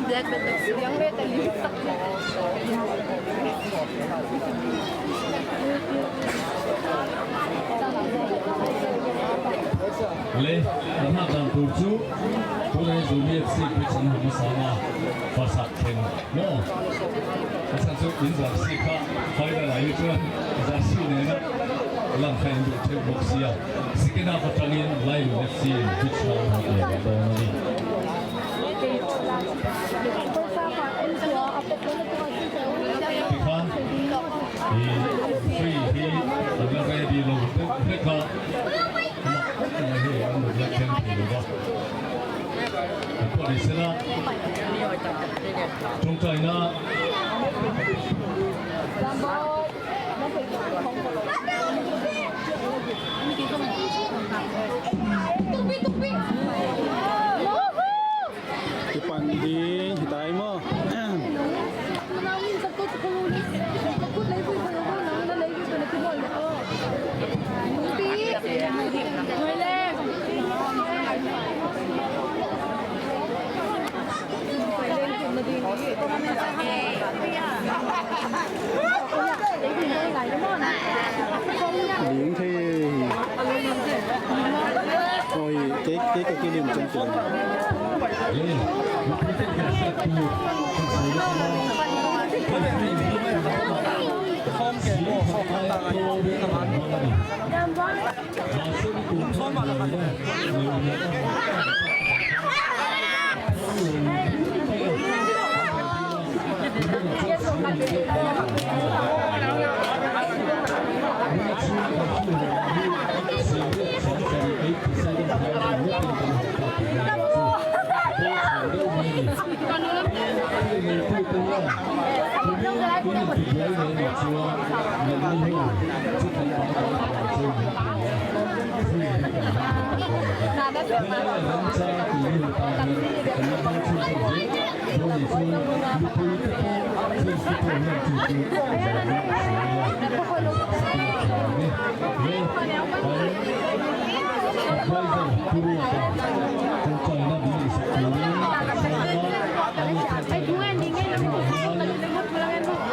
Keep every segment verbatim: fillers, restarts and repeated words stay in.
Le, na hak dan tur cu, tu le Zomi F C pitch an hong masa ma, Fasak Khen. No. A san suk in jersey kha, final lai chuan jersey nena lam kha in duh theuh bawk sia. Second half aṭangin Lailun F C in pitch hong hak leh dawn a ni. Tikhan, i free hi, a la ready lo vek vek a. Tua hi an lut lak khen thei lo va. An tua ni sela. Ṭawngṭaina. Tukpi, tukpi. Kipan ding hi tai maw? Ling thei hi. Oi, kei, kei ka kilim cang kilim.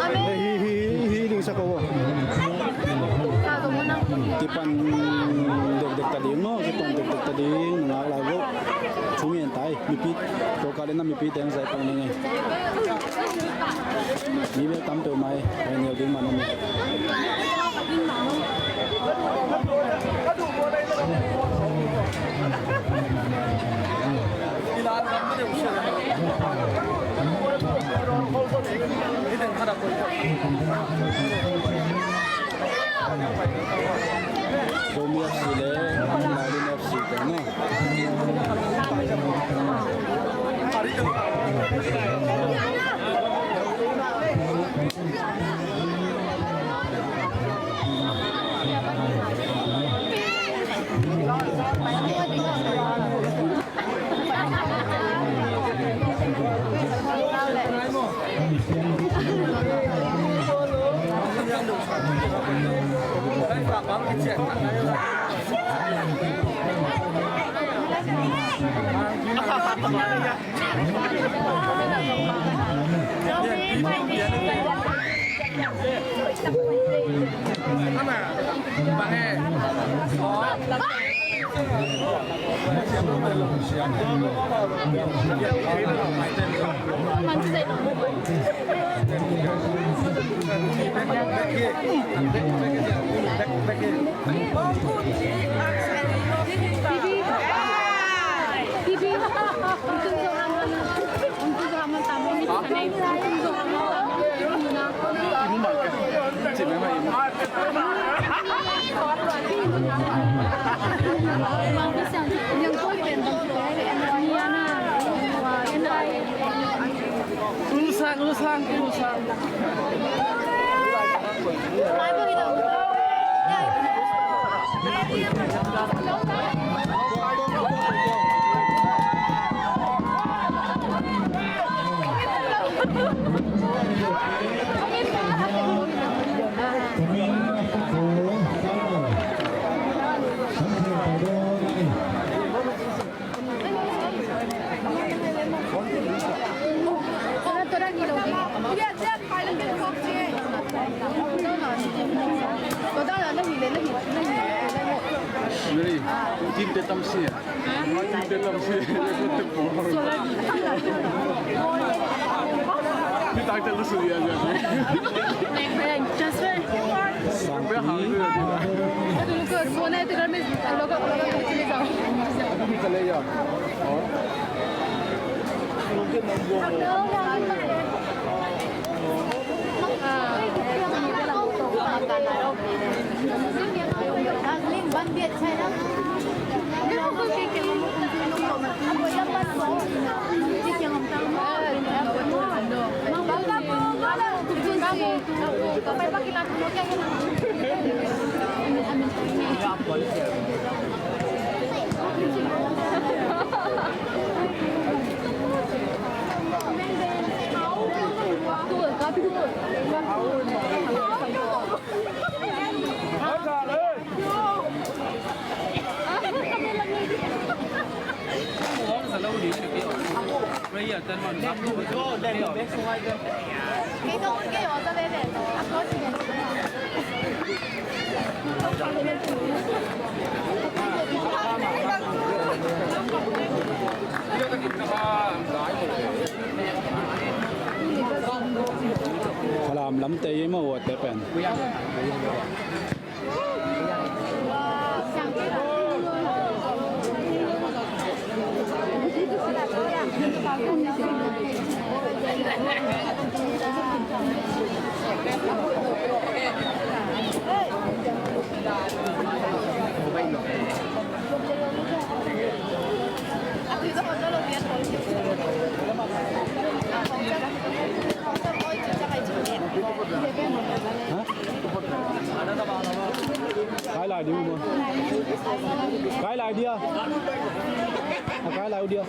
Hi, hi, hi ding sa ko. Kipan dekdek ta ding maw, kipan dekdek ta ding, na ngak lai vo. Chungian tai, mipi, ko ka le na mipi teng zai pang ni ngai. Mi bel tam peuh mai, ai neu ding man a mi. Zomi F C le Lailun F C te no. Ready? Tin te tam si. Tin te tam si. Ni tak te lu su ya ya. Transfer. Falam lamte i mawh uate pen. Kai lai ding uh maw? Kai lai dia. A kai lai uh dia.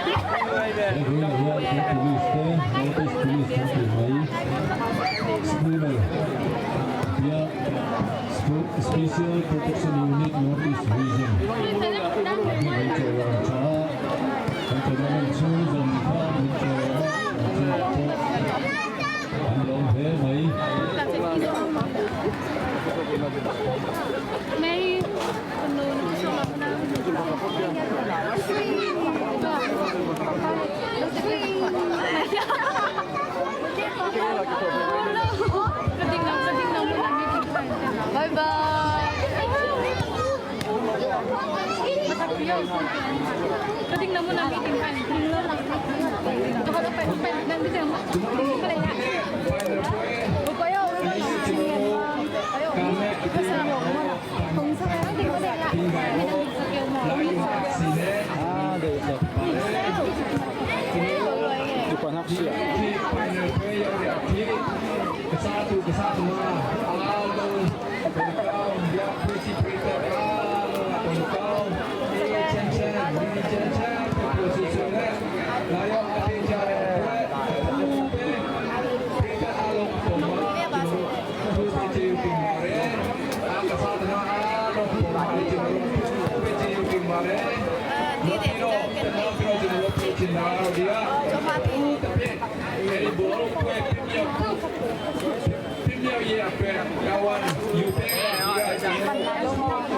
Everyone here, police there, Northeast Police, thank you, Mai. Screamer. Yeah. Spe- Special Protection Unit Northeast Region. Mai Chaw Wang Cha. Mai Chaw Wang Chu, Zan Kha, Mai Chaw Wang Cha. An long he mai. Mai. Bye bye.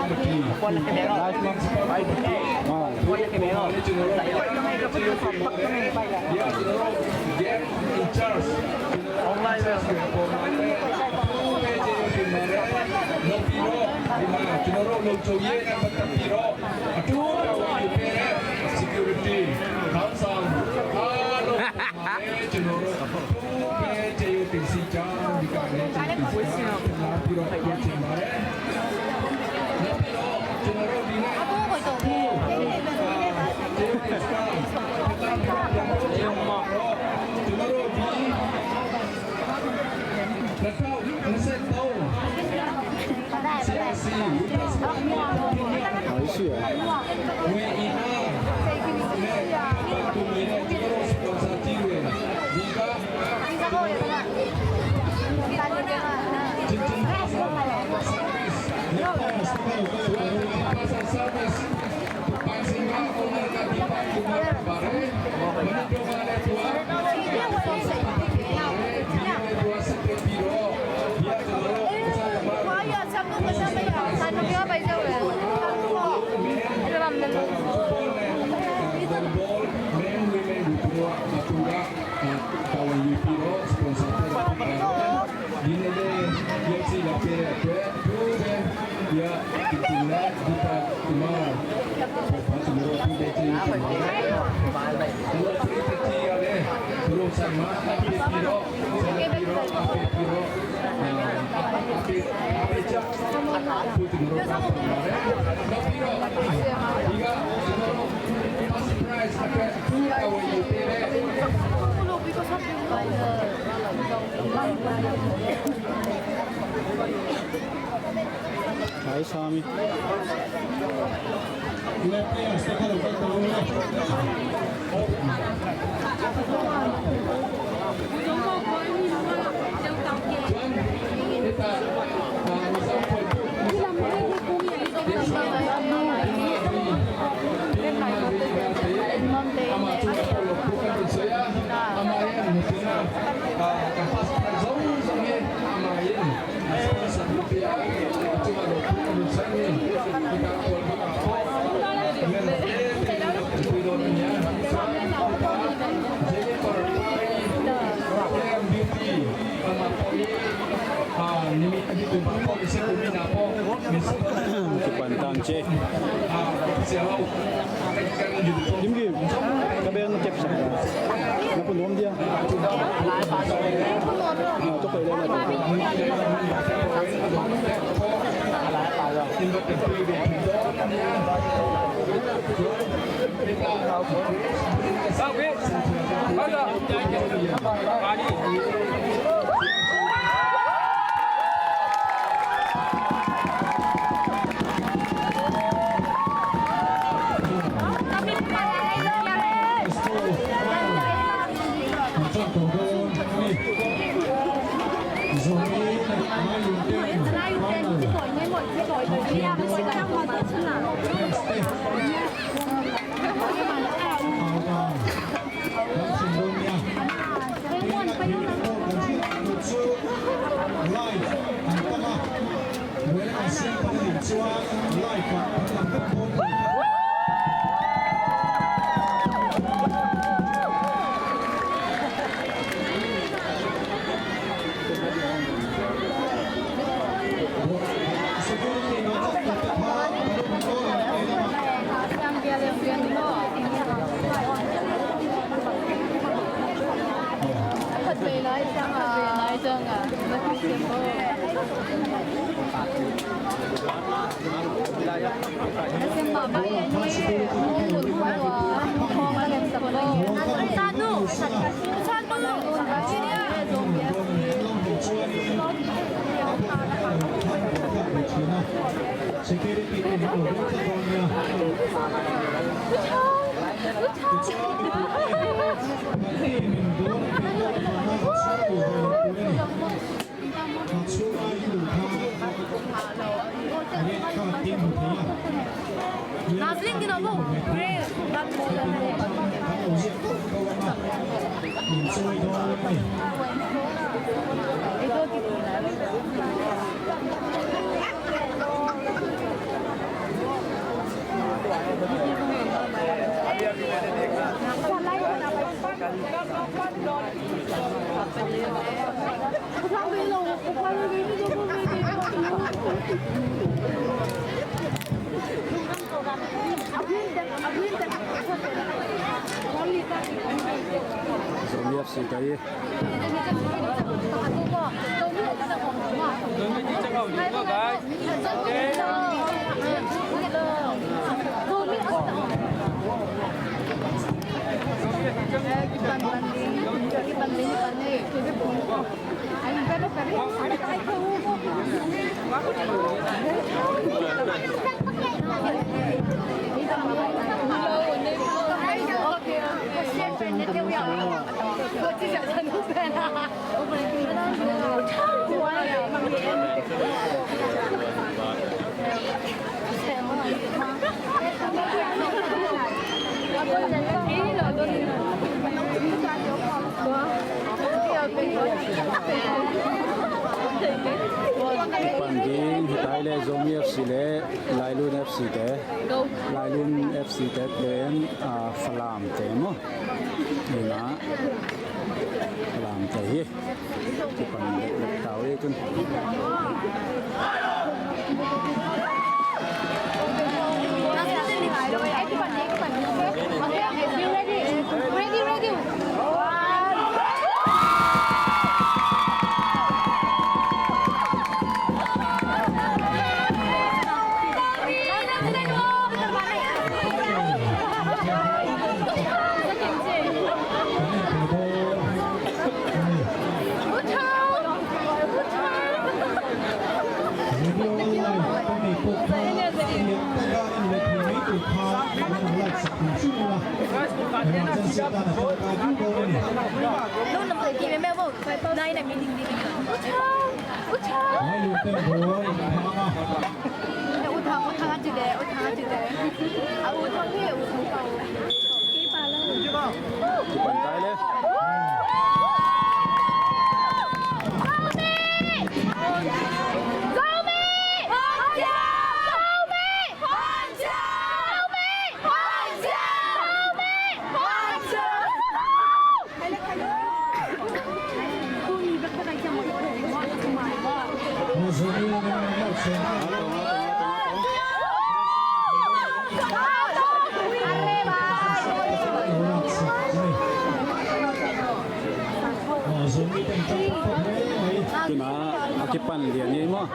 Nice one. Ah. Security, council, Hi, Sami. Kipantang che. Dim Gim, ka bel na kep sak. Na pun nuam dia. Na to ko le na to. Sing kai. Pan ding hi tai le, Zomi F C le Lailun F C te, Lailun F C te pen, ah, Falam te maw? Ina Falam te hi. Kipan lek lek tau ei tun. Ready, ready. Kipan tai le. Tina a kipan lian ei maw?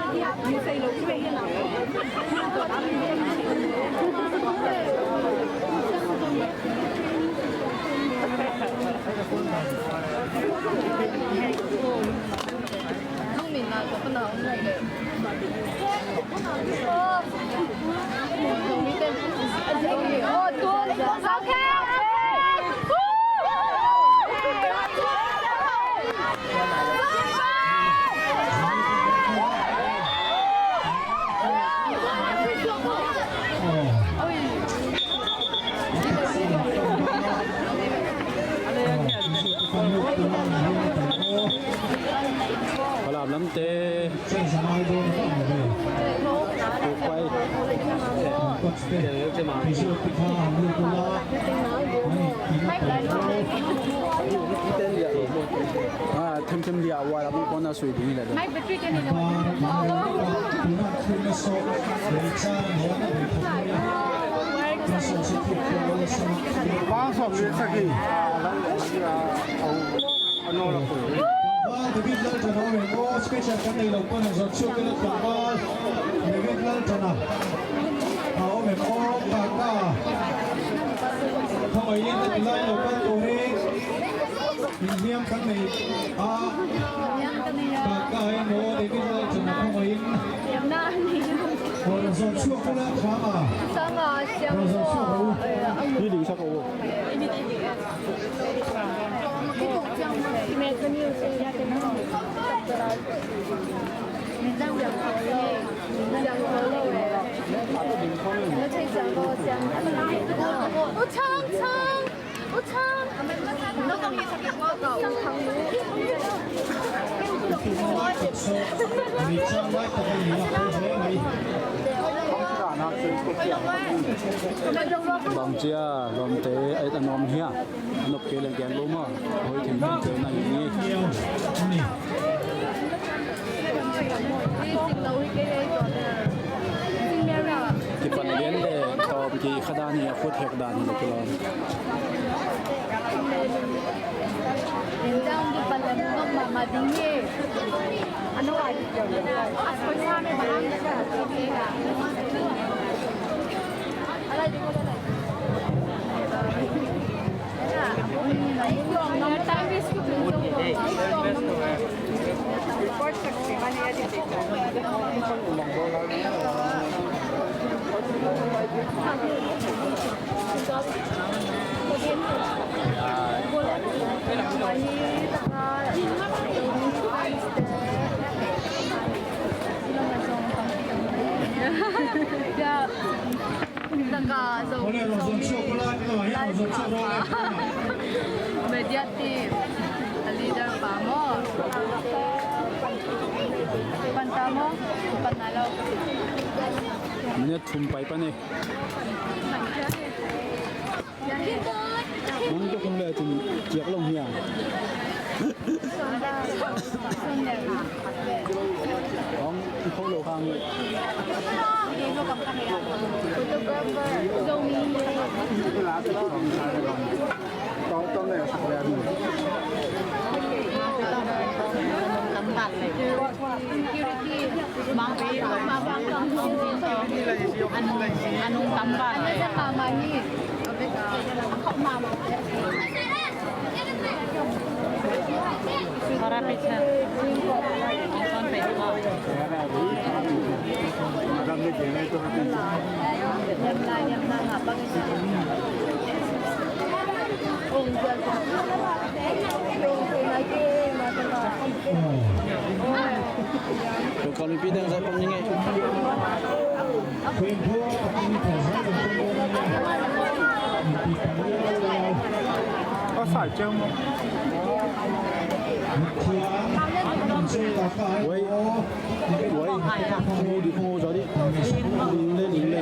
Falam lamte. Ah, themthem liah uai lam kong na sui ding hi le. Pang sawm le sagih. David Laltana, special kan nei lo pan a zot suak kila tlangval David Laltana. A om em aw, Kaka. Khawngaihin a kilai lo pan tur hi. Inhiam kan nei a, Kaka in aw, David Laltana khawngaihin. Aw, zot suak kila tlangval. Zot suak kila. Hi ding sak aw. Bangcia lawmte a nuam hia? A nop kei leng gen lo maw? Hoi thengtheng kei na hi ni. Kipan lian le tawm ki kha dan hi, a khut hek dan hi lo kilawm. Media team, a leader pa maw? Pan ta maw? Pan na lo. Minute thum pai pan e. Nang tua kong le cin ciak lo hi a. Hong i kho lo hang. Tua kal mipi teng zai pom ning ei. Wai, wai. Mu di, mu zaw di. Ling le, ling le.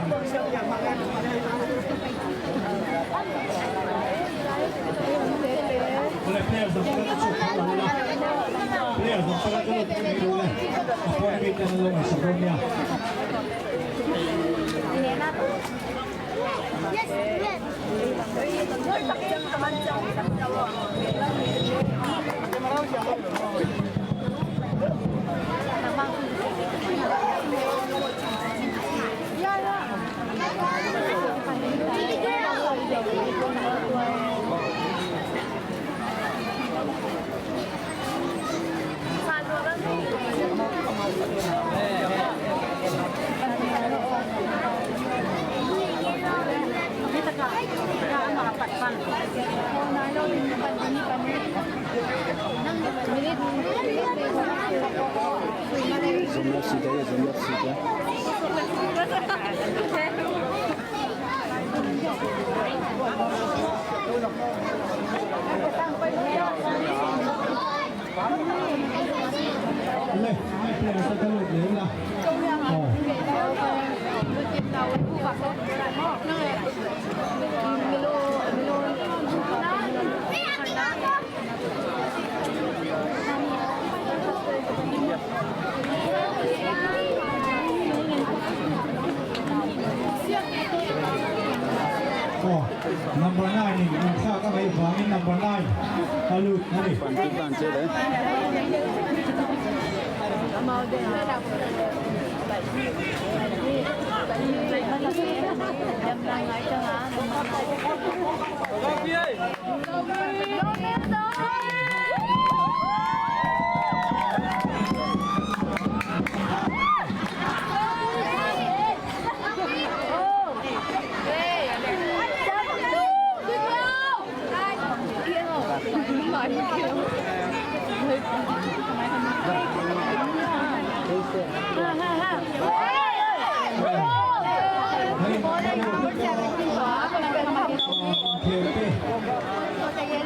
Zom lak si ta, zom lak si ta. Number nine in, in sa ka mai bangin number nine. A lut na ni. Pan kik dan che le.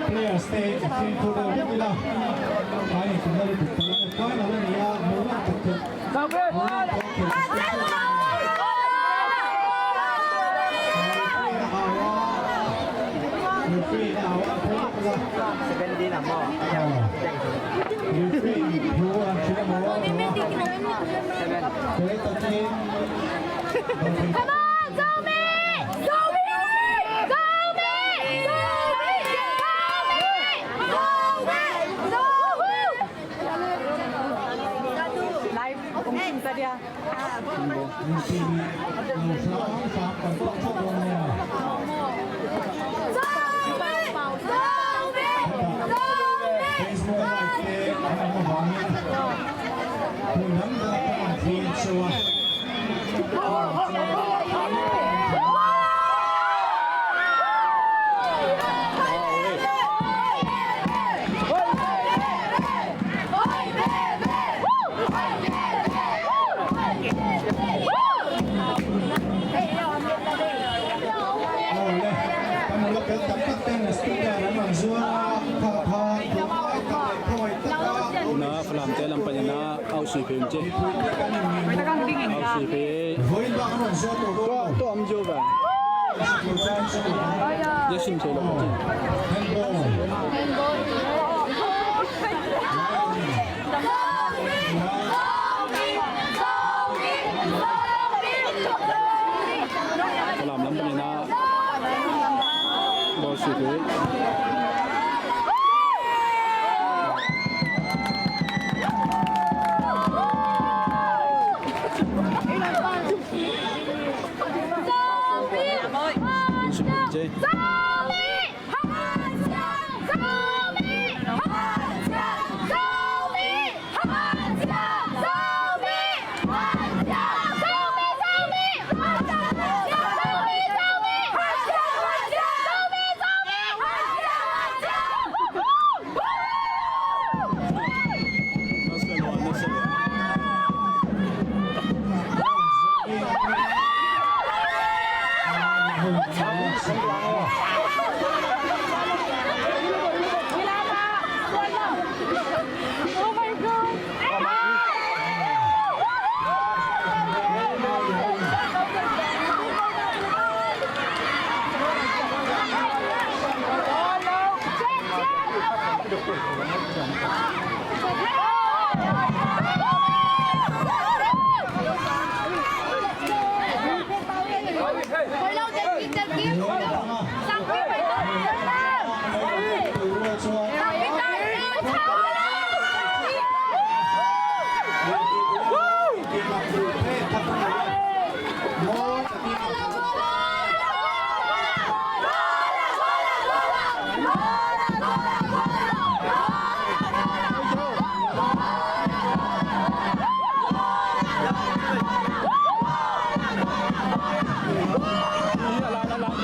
Players te, Come on, Zomi! Zomi! Zomi! Zomi! Zomi! Na Falamte lam panin ah Auh Sui Phei um ci. Auh Sui Phei. Tua, tua om jo ba. Ya sim thei lo ci. Falam lam panin ah bawl suk hi.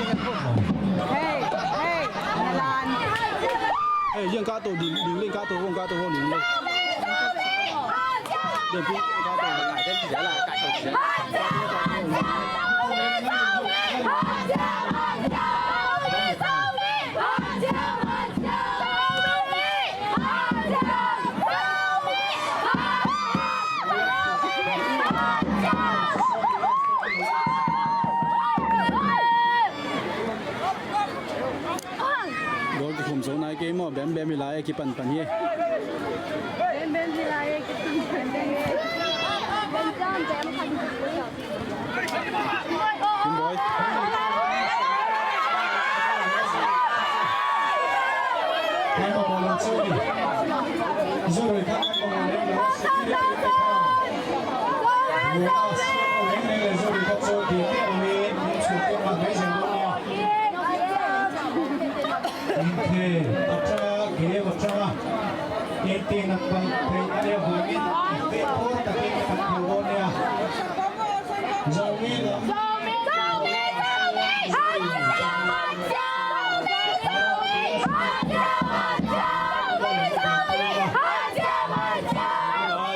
Hey, hey, na lan. Hey, yang ka to ding, ding ling ka to, wong ka to, wong ding ling. Ding pi ka to, ka to, ka to. Goal kikhum zo nai kei maw, bem bem hi lai, kipan pan hi. Bem bem hi lai, kipan pan hi. Bem jam, bem pan.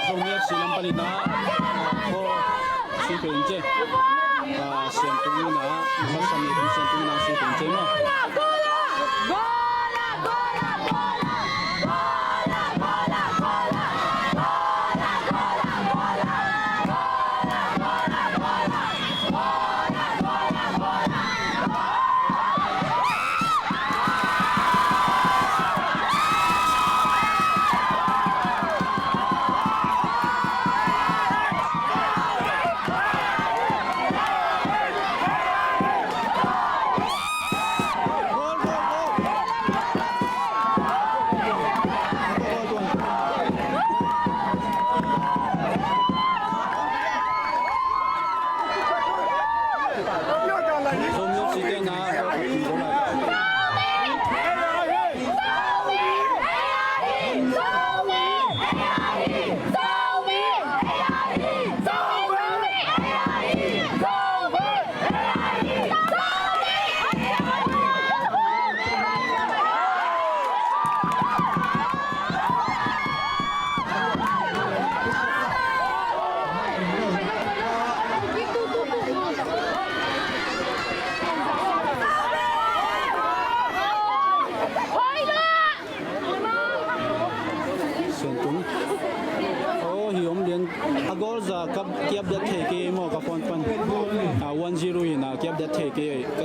Zomi FC lam panin ah, ah, Sui Phei in ci. Ah, Siam Tung in ah, Masa Sami in Siam Tung in ah, Sui Phei in ci maw. Ka ki-update thei kei maw, ka phone pan. Ah, one zero hi na, ki-update thei kei, ka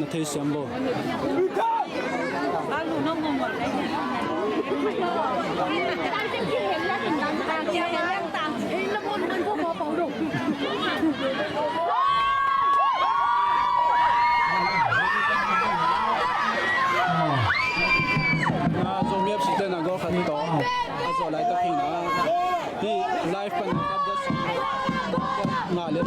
na thei siam bo. Ah, Zomi F C te na goal khat tawh a zawh laitak hi na. Hih live pan ka update sawm ngah le.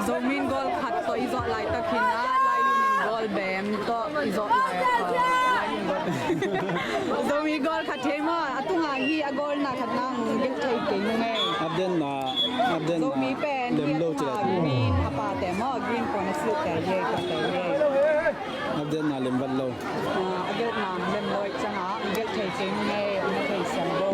Zomi in goal khat tawh i zawh laitak hi na, Lailun in goal bem tawh i zawh lai, uh, Lailun goal. Zomi goal khat hi maw, a tungah hi a goal na khat nang gelh thei kei nung ei. Update na, update na. Zomi pen hi a tungah green a pate maw, green pawn a silh te hi, ka te hi. Update na lem vat lo. Ah, a gelhna lem lo i cang a, a gelh thei kei nung ei, a na thei siam lo.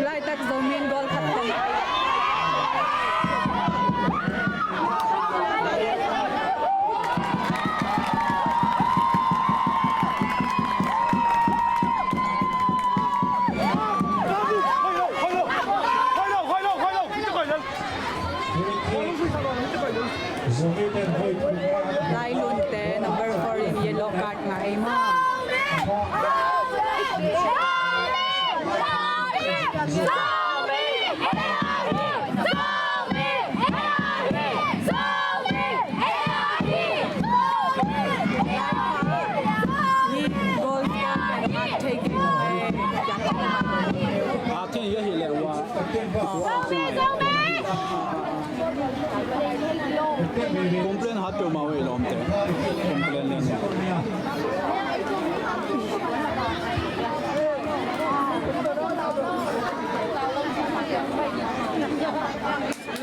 Laitak Zomi in goal khat tawh. Lailun te number four in yellow card ngah ei maw. Complain Hat peuhmah uh ei lawmte. Complain lian.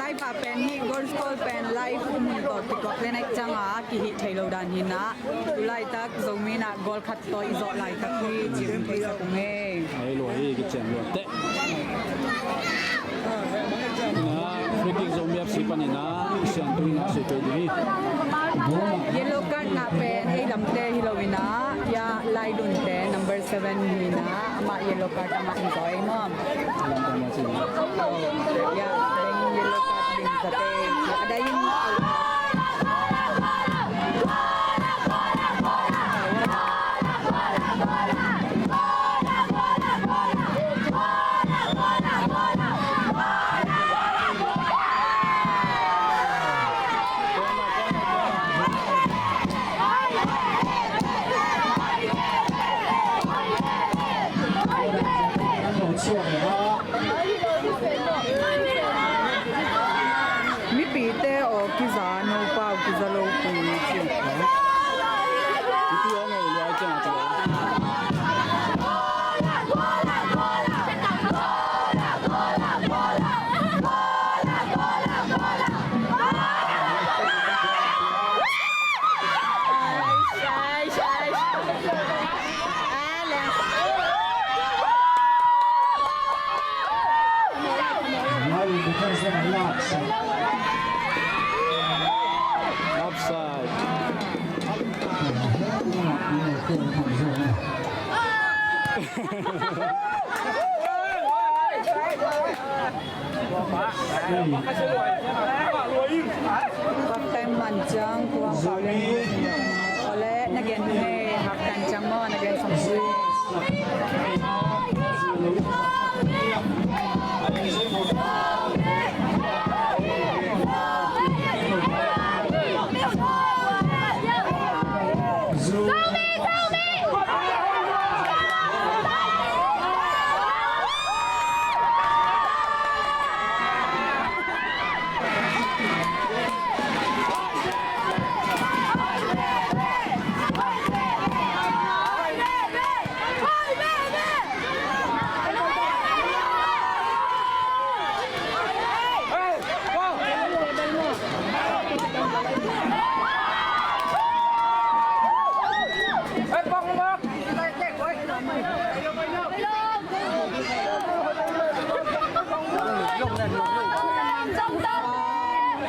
Live ah pen hih goal score pen live um tawh kituak lian ahih ciangin kihih thei lo dan hi na. Tu laitak Zomi in goal khat tawh i zawh laitak hi ci-in theisak ung ei. Ei lua hi, kician lua teh. Na, free kick Zomi F C panin a siangtho in a sui pei ding hi. Yellow card ngah pen ei lamte hi lo in a, ya Lailunte number seven hi na, amah yellow card amah in zaw ei maw. Ya, yellow card in zaw ei. A dai in. Mipite aw kiza, nopa aw kiza lo pui ci. Mipi aw ngei lua ciang a ci. Offside. Half time man ciang, kuang pau le. Ole, na gen hei, half time ciang maw, na gen song sui.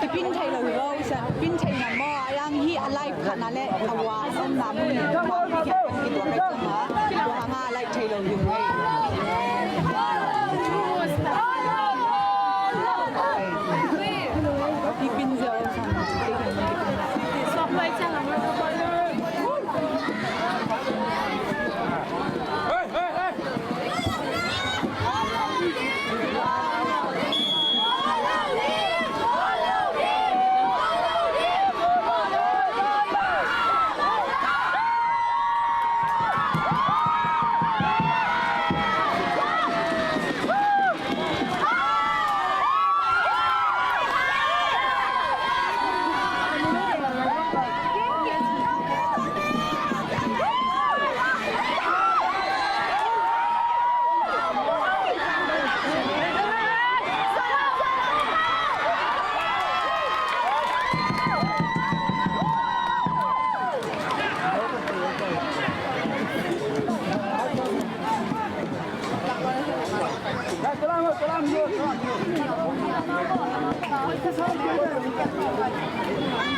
I pin thei lo hi lo, i sa pin thei ngam maw, a yang hi a live khat na le a wa som na mun ma kiat kan ki tua kai tama, tua hanga live thei lo hi lo. I pin zia.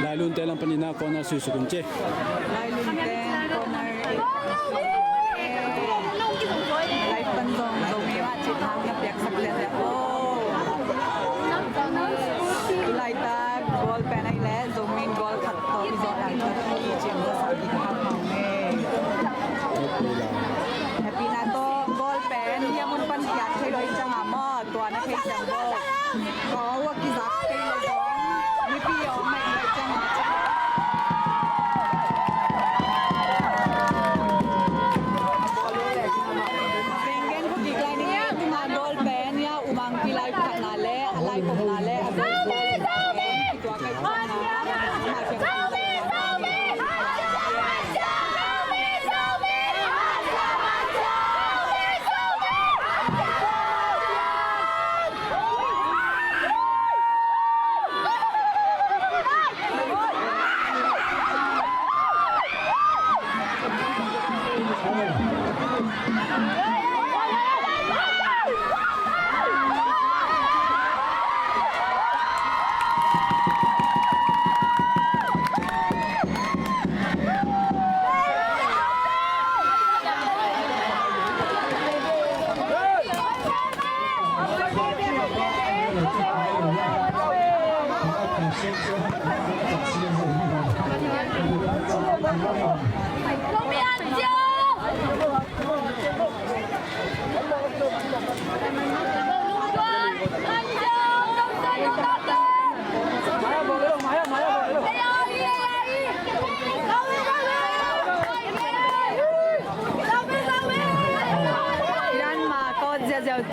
Lailunte lam panin a corner sui suk un ci. Lailunte corner. Lai pan zong Zomi mah cih hang na piaksak lian lian. Oh. Laitak goal pen ahih leh Zomi in goal khat tawh i zawh laitak hi cih hong sa ding hang hang e. Hehpihna tawh goal pen hih a mun pan kiat thei lo ahih ciangin maw, tua na thei ciang maw. Ka aw a kizak thei lo zong mipi a om ahih ciangin. Benggen khukik lai ning e, tuma goal pen hih a U Mangpi lai phatna le a lai popna le a goal pen tua kai phatna.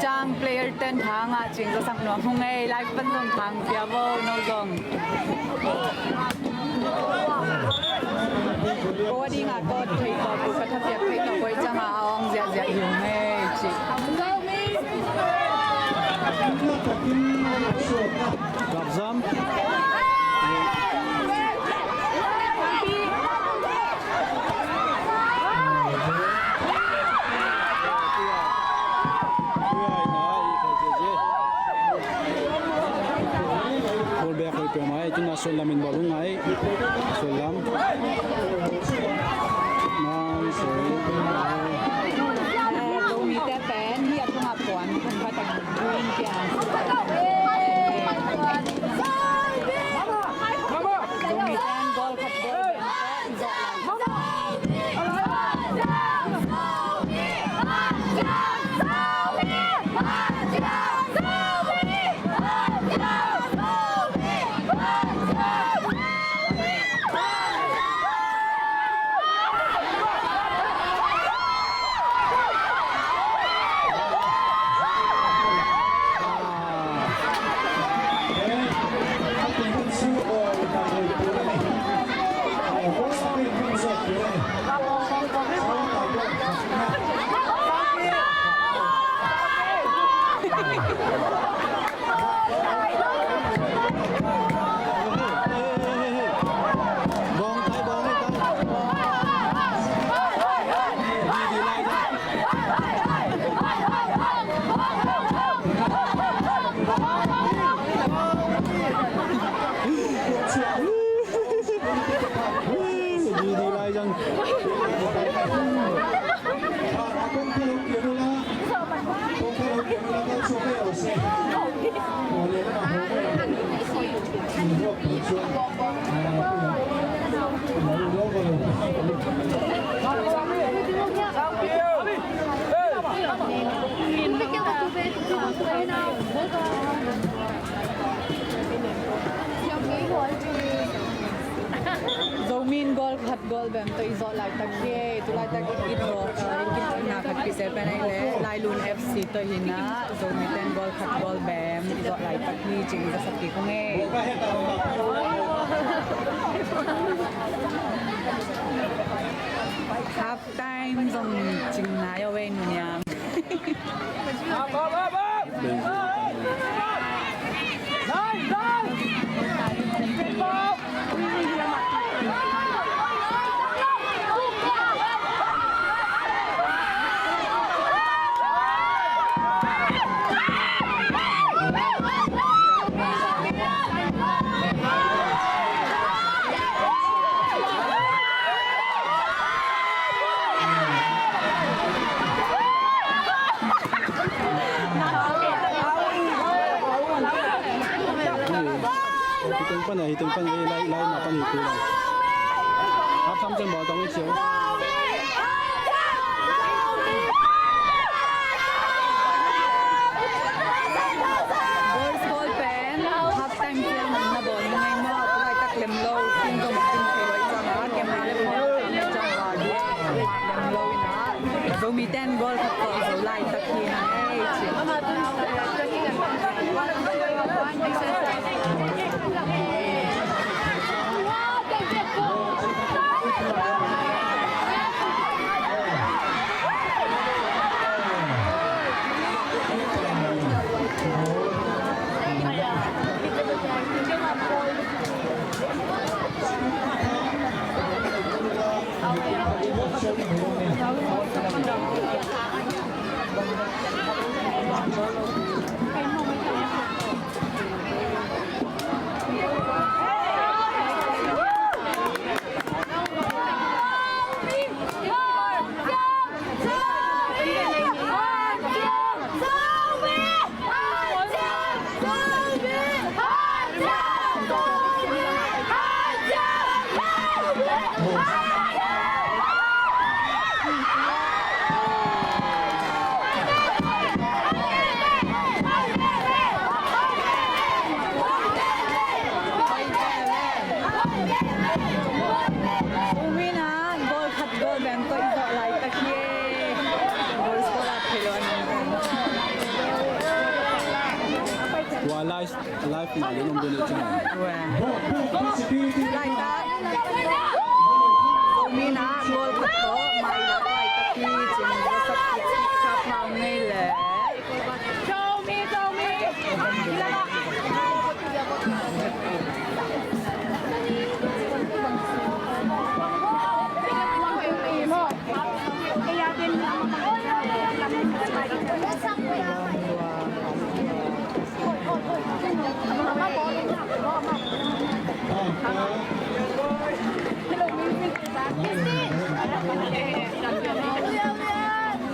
Cang player ten thangah cing zasak nuam hong ei, live pan zong thang pia vo, no zong. Ko a dingah ko thei tawh, ko ka thapiak thei tawh, ko i cangah a awng ziahziah hi hong ei, cih. Gapzam. Ball back hoi peuhmah ei, tuna Suan lam in ball hong ngai. Suan lam. Nang soi. Zomite pen hi a tungah puan thum khat a green piang. Zomite in goal khat goal Zomi in goal khat goal bem tawh i zawh laitak hi. Tulaitak i thaw, i kithawhna khat kisel pen ahih leh Lailun F C tawh hi in ah, Zomite in goal khat goal bem i zawh laitak hi, cih i zasak kik ung ei. Half time zong cing nai a wei nuniam. Hi teng pan a, hi teng pan a, lai, lai na pan hi kul a. Half time teng ball tong i chiu. Boys goal pen half time ciang na ball ngai maw, tulaitak lem lo, team zong team thei lo i ciang a, camera le ball ne ciang a, lem lo in a. Zomite in goal khat tawh zo laitak hi hang ei ci. Umi na, goal khat goal beng koih zawh laitak hi. Goal score a thei lo a nang. Zomi in goal khat tawh mailak laitakin sap hau ngei leh.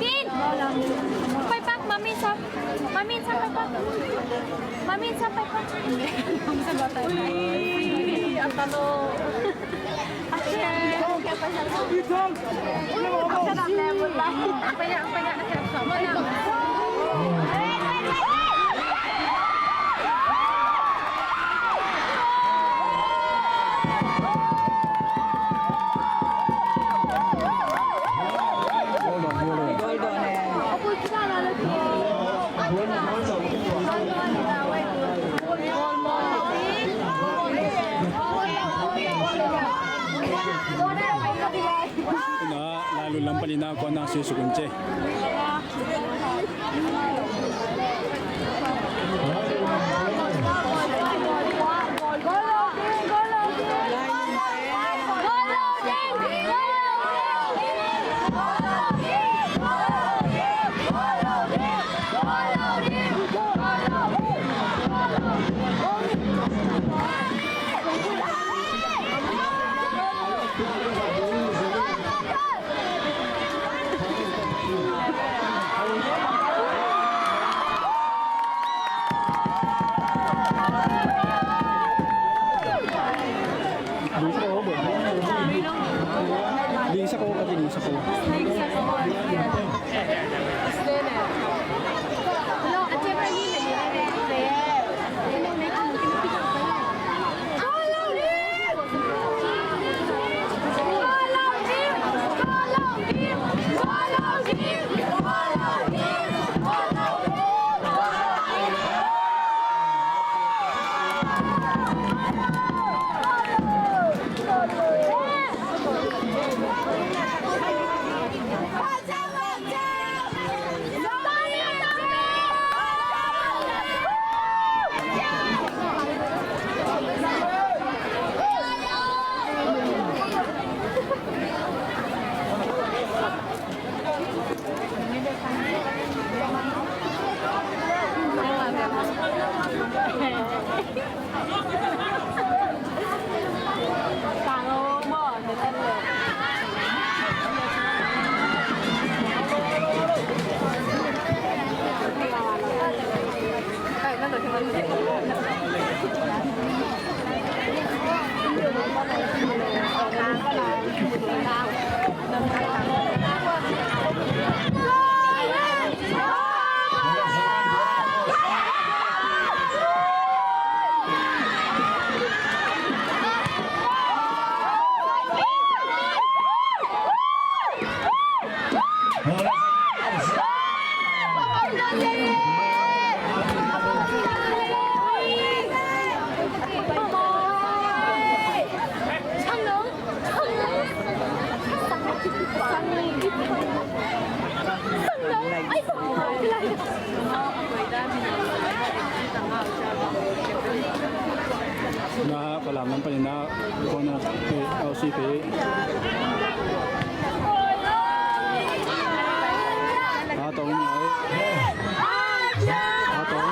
Tin! Pai pak, mami sap. Mami sap, pai pak. Mami sap, pai pak. Ui, ang talo. Tuna, lailu lam panin a kua nang sui suk un ci. Na Falam lam panin a corner pe, Aussie pe. A tong ngai. A tong.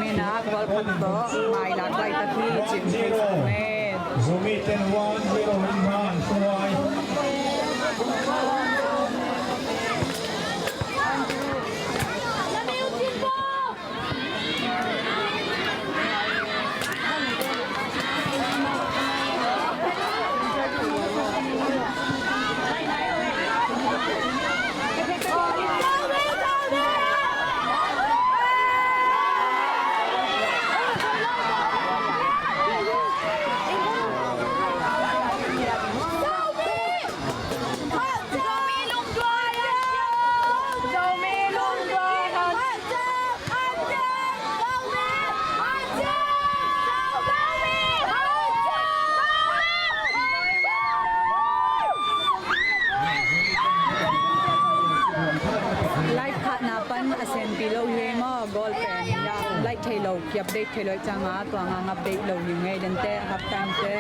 Min a goal khat tawh mailak laitak hi cih thei sawm e. Zomi ten one zero in hand, Khuai. Live khatna pan a senpi lo hi maw, goal pen. Ya, live thei lo, ki-update thei lo ciangin tua hang update lo hi ngei den te, half time te.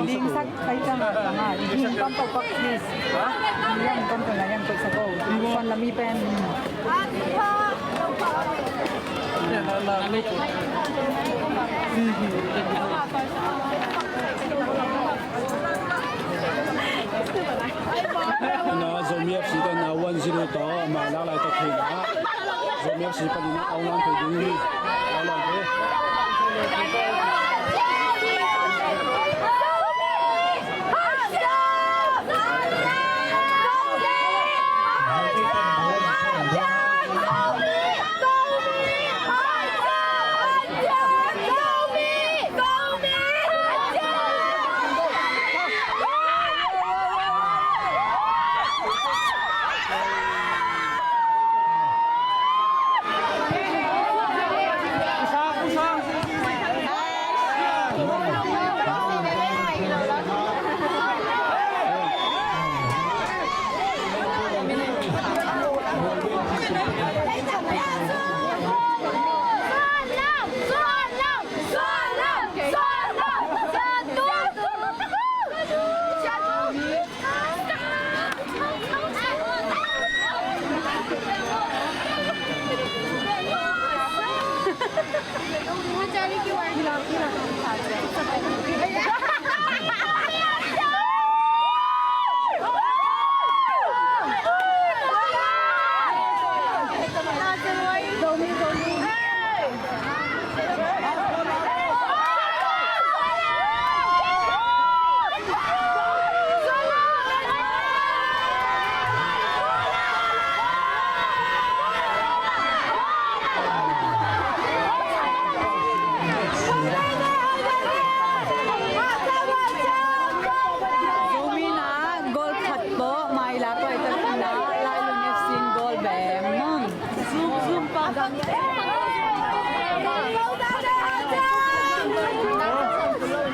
Dingsak pai ciang a, ding pam pau pak, please. Ding pam pau na yang koih sa ko. Suan na mi pen. Na Zomi F C ten a one zero tawh mailak laitak hi na. Zomi F C panin a outline phei ding hi. Outline phei. Zomi in goal khat tawh maila paita in Lailun F C in goal bem. Zoom, zoom pa.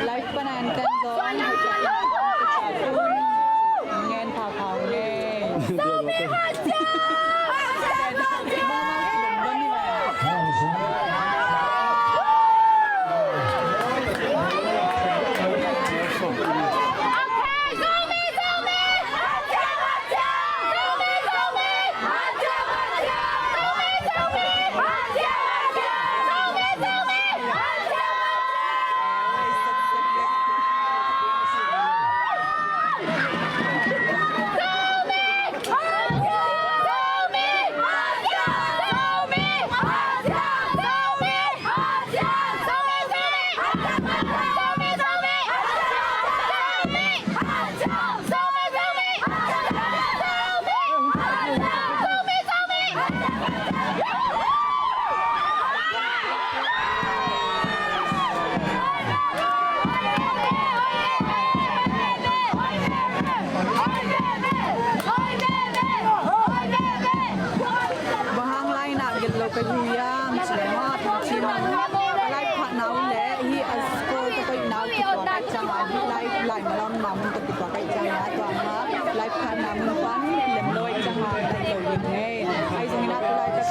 Live pan a en ten zong, hoih tak in, ngen phapha ung ei. Bang hang lai-in ah gelh lo ka hi uh hiam cih leh, mah tawh cih mah, ka live khahna uh leh hih a score ka koihna uh kituak ahih ciangin, hih live lai malam na mun ka kituak ahih ciangin, tua mah live khahna mun pan lem lo ahih ciangin, gelh lo ding hi. Ahi zongin ah tu laitak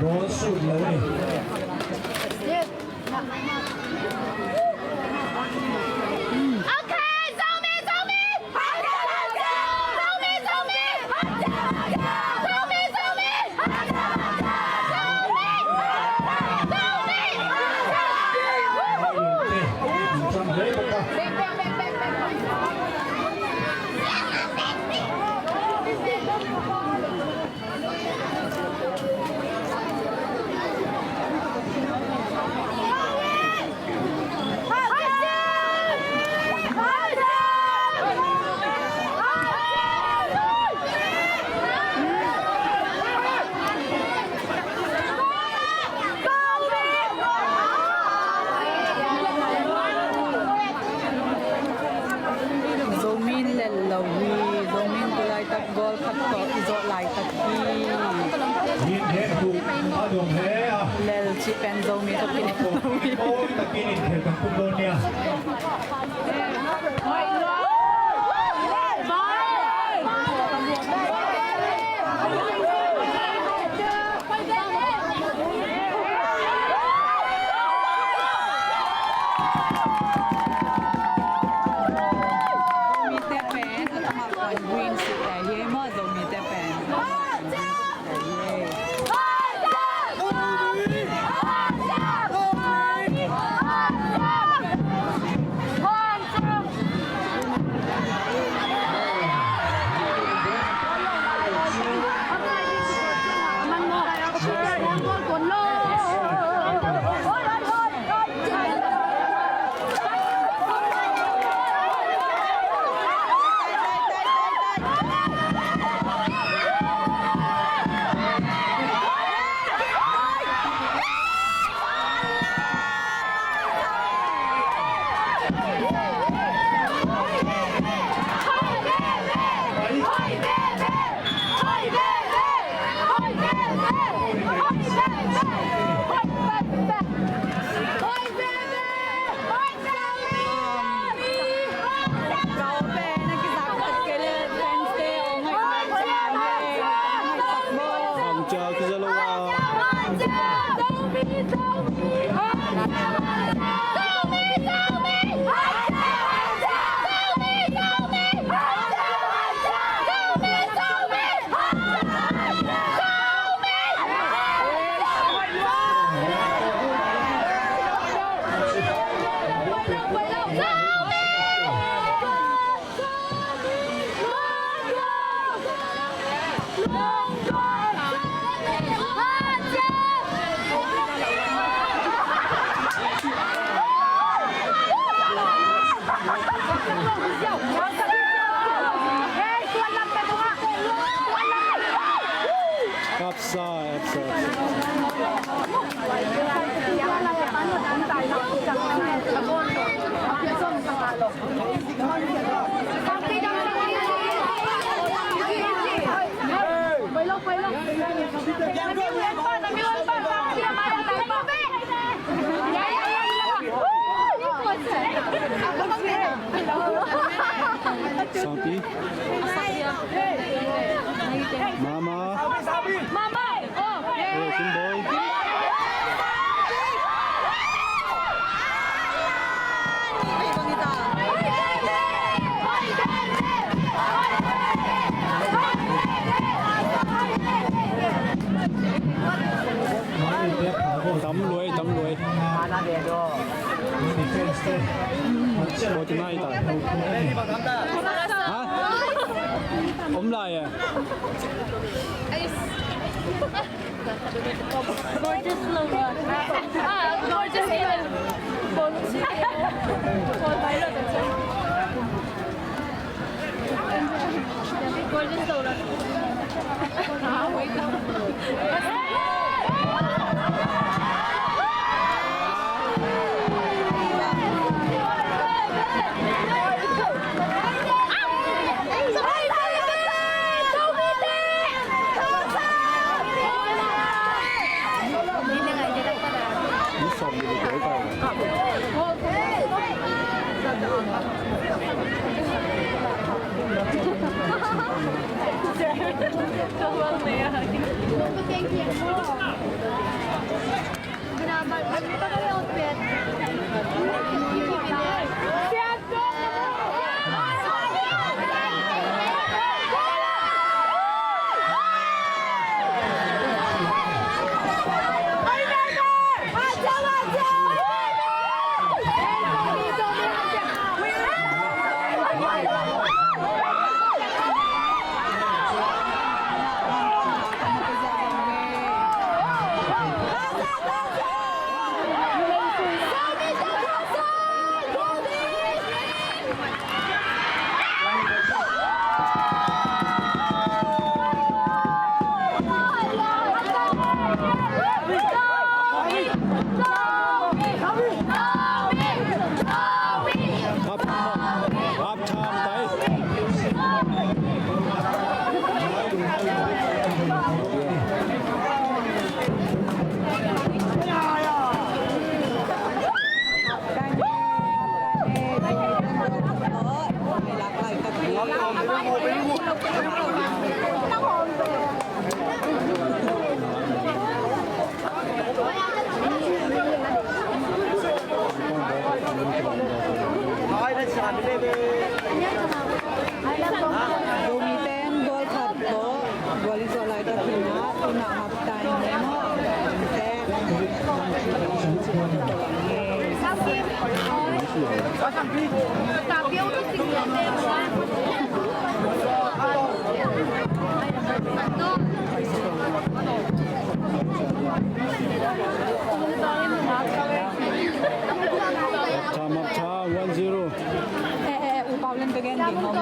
Goal a sut lo ni. Lel cih pen Zomi tawh kilem lo hi. Zomite pen a tangah kuan green seat hi maw, Zomite pen. Kapsa, kapsa, kapsa. Sangpi. Mama. Mama. Oh, Kimboi. Tam luai, tam luai. Kawtuna i ta. Ha? Om lai a. Gorgeous lo. Ah, gorgeous lo. Gorgeous lo. Zomi ten goal khat tawh goal i zawh laitak hi a, tu-in ah half time maw. Half time, half time, one zero. Eh, eh, eh, U Pau Len ka gen ding om.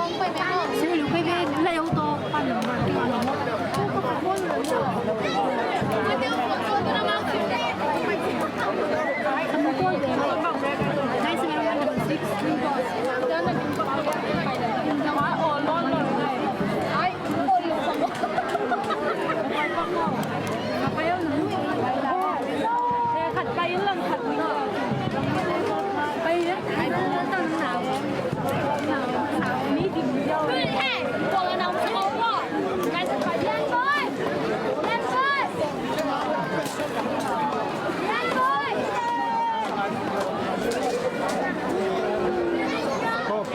Kop.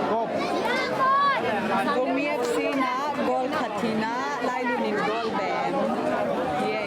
Kop. Zomi F C in ah goal khat hi a, Lailun in goal bang. Yay.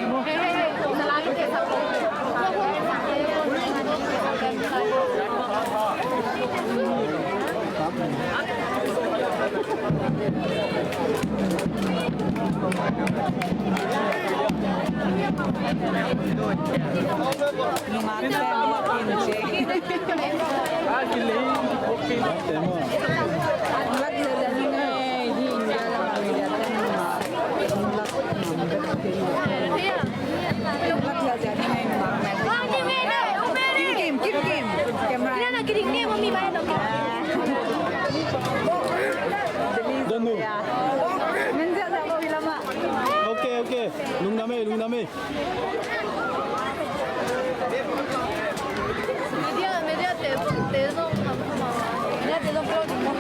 Kim, Kim, Kim, camera. Donu. Ok, ok. Lungdam e, lungdam e. Media, media te, te zong, media te zong pulou ding maw.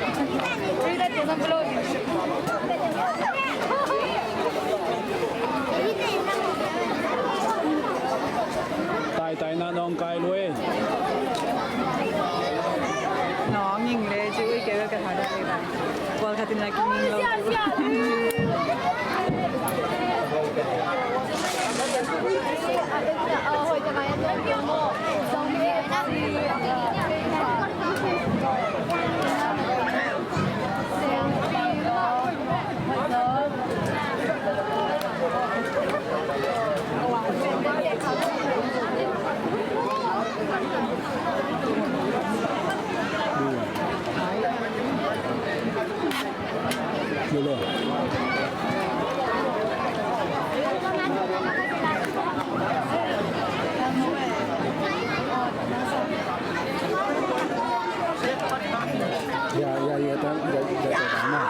Media te zong pulou ding. Tai, tai na nong kai lui. Nong ing le, ci ui ke ka tha da le. Kual khatin la ki ning lo. Ya, ya, ya, ta, ya, ya, ya, ta, na.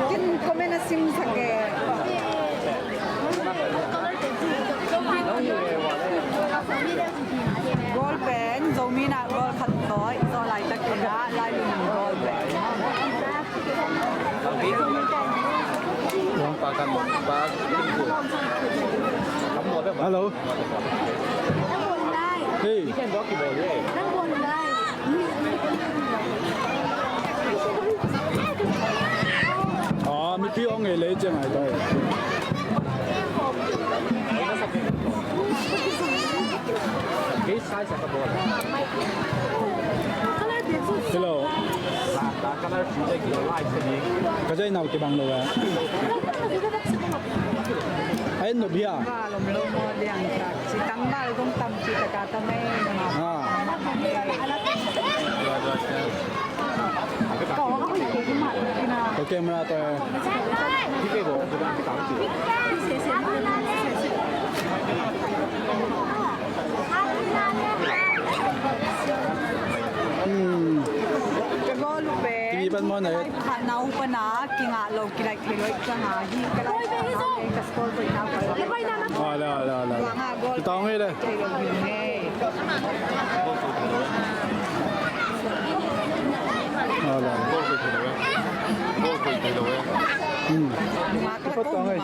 Kin comment a sim sak e. Goal pen Zomi in ah goal khat tawh i zawh laitak in ah Lailun in goal pen. Hello. Hey. Ah, mipi hong e lei ciang ai tai. Hello. Ka zai nau kibang lo eh. Ai no bia. Ba lom lo mo liang ka. Si tang ba lo gong tam si ta ka ta mai. Ah. Ka camera to. Hmm. Ka gol u pen. Kini pan mo na yun. Khat na u pan a, kingah lo, kilaih thei lo, ka ngah hi, ka laih. Ole, ole, ole, ole. Kitawng hi le. Ole. Hmm. Kitawng hi.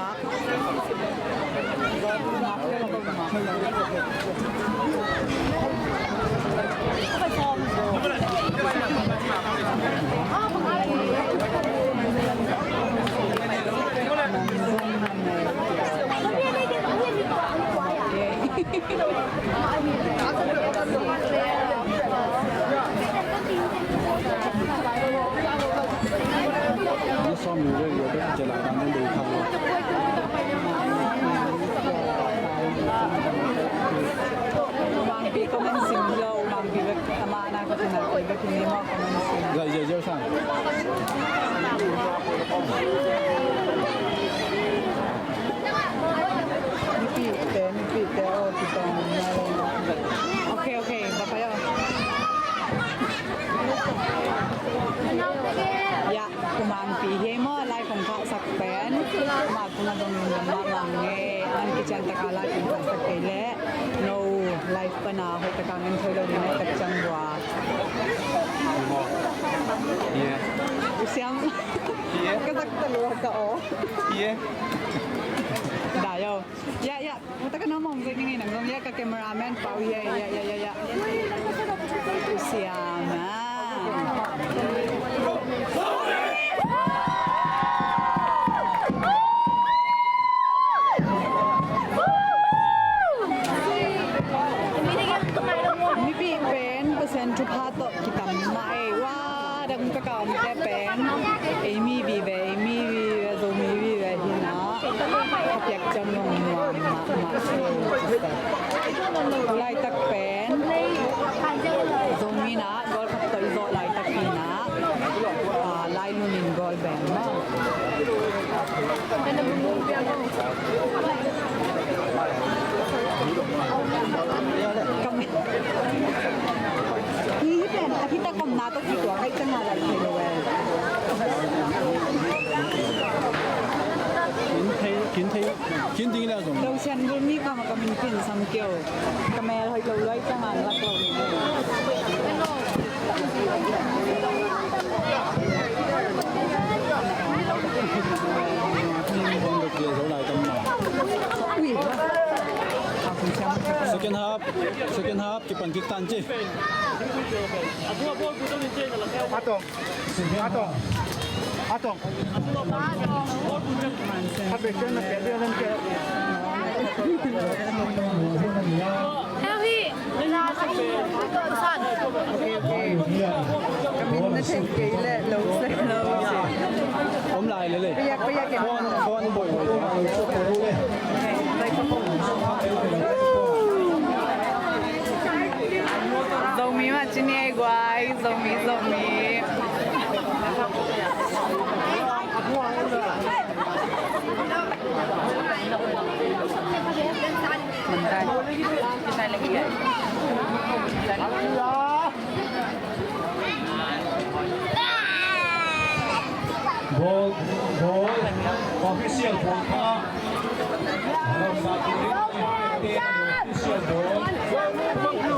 Mangpi comment sim lo, Mangpi bek, ama na ka tuna, bek ni mo comment sim. Zai, zai, zai, sang. Mipite, mipite, oh, kitawng. Okay, okay, bye bye. Ya, Kumangpi hi maw, lai kong khahsak pen. Kumangpi kong a dong lungdam mahmah ing. An kician taka lai kong khahsak kei leh. No, live pana hoih taka ngen thei lo ding a tak ciang bua. Yeah. Siam. Yeah. Ka sak ta lua ka aw. Yeah. Dai aw. Ya, ya. Mata ka na mong zai ning nang zong ya ka cameraman pau ya, ya, ya, ya, ya. Siam a. Mipi pen Pasian thupha tawh kitam mah ei. Wa, dang ka ka omte pen ei mi vive, ei mi vive, Zomi vive hi na. Ka piak ciang nuam mahmah. Laitak pen Zomi na Gawl khat tawh i zawh laitak hi na. Ah, lai lun in Gawl beng maw. Hi hi pen a hi ta kom na tawh kituak ai ciang a lai thei lo e. Kin thei, kin thei, kin ding le zong. Lo sian gul mi kam a ka min kin sam kio. Ka mel hoih lo luai ciang a lak lo. Second half, second half, kipan kik tan ci. Atong, atong, atong. Ka min na thei kei leh lo se lo. Om lai le le. Payak, payak, phone, phone boi boi. Zomi mah ci ni ei guai, Zomi, Zomi. Bawl, bawl, official bawl kha. Official bawl. Bawl kha.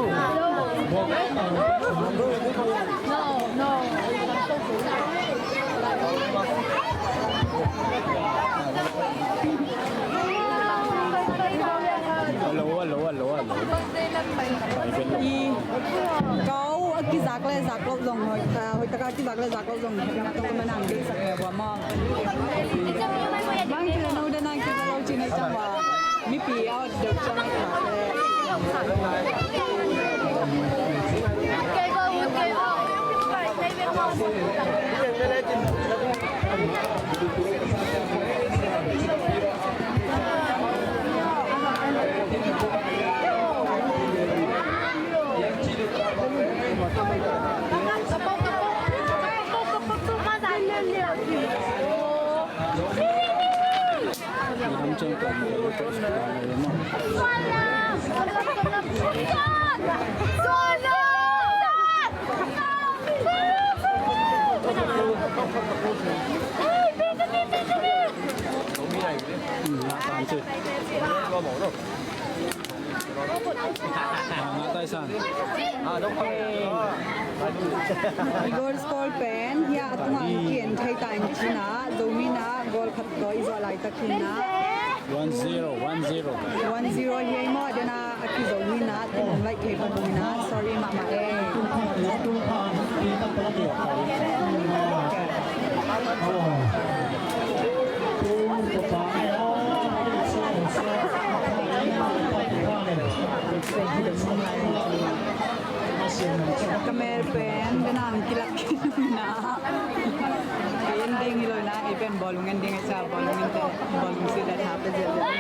Hello, hello, hello, hello. I, kau a kizak le zak lo zong hoih, ah, hoih taka kizak le zak lo zong hoih taka tawh ka manang ding sak le bua maw. Bang ci le no da nang ci le lo ci na cang bua. Mipi a deuh cang ai ka le. I goal score pen hiah a tungah ki-en thei ta in cin ah, Zomi in ah goal khat tawh i zuah laitak in ah. One zero, one zero. One zero hi ei maw, den ah a kizo hi in ah, tun hong laih thei pan in ah, sorry mahmah ei. Ka mel pen, den ah hong kilak khin in ah. Ei en ding hi lo in ah, ei pen bawlung en ding a sa, bawlung en te, bawlung si da tha pe ziau ziau.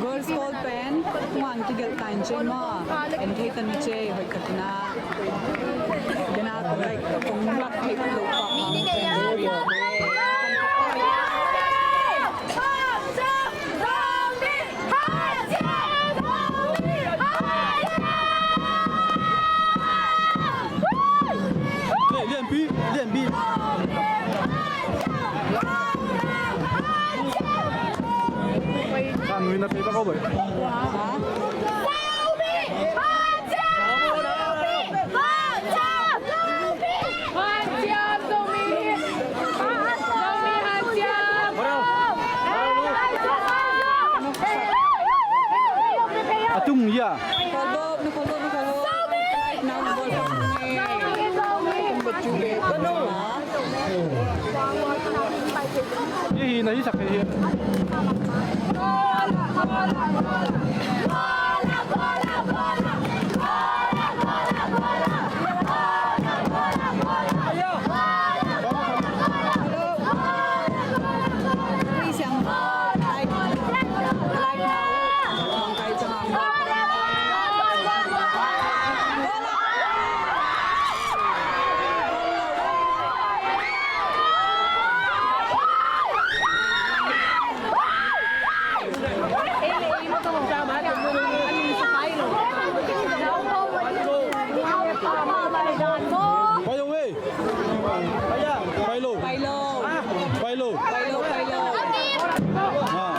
Goal score pen, muan kigelh ta in cin maw. En thei ta ni cei, hoih khat in ah. Kena kong like, kong lak thei lo pa. Lianpi, lianpi. Ka nui na pe ba ko boy. A tung ya. Hi hi, na hi sak hi hi. Pai lo, eh. Pai lo. Pai lo. Pai lo. Pai lo, pai lo. Ah.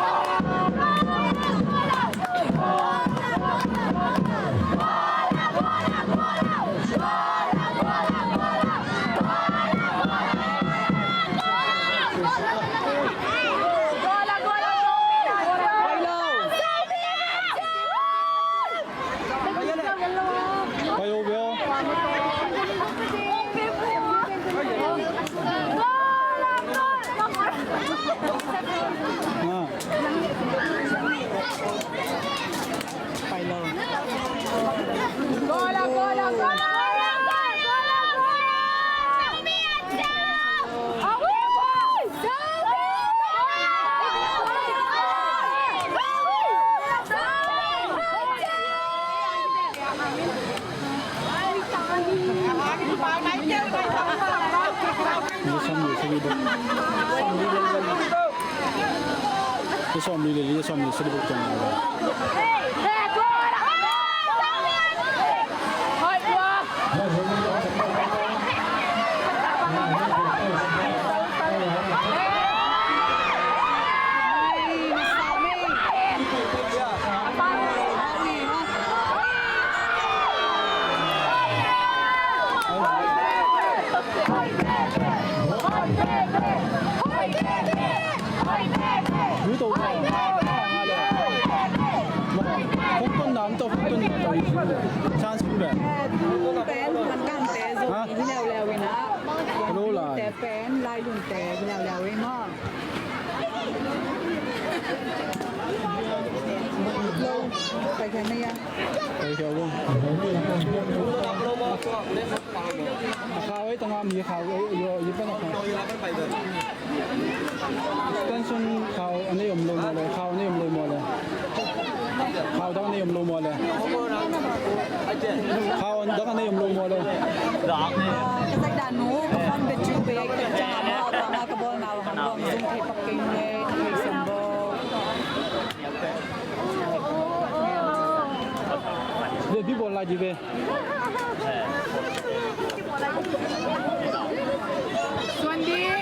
Sawmli le li, sawmli le li. Chance pen, man kangte zo hi leuleu in ah. Lo lai. Te pen, lai lunte hi leuleu in maw. Lo, pai khen na ya. Pai khen lo. A khau ei tangam hi khau ei, yo, yi pan a khau. Extension khau a nei om lo maw le, khau a nei om lo maw le. Khau dang a nei om lo maw le. Khau dang a nei om lo maw le. Ka sak dan nu, ka phone battery pe, ka chang a, ka bawl nau, hang bawm, zung thei pak keng le, thei sem bo. Lianpi bawl Suan ding.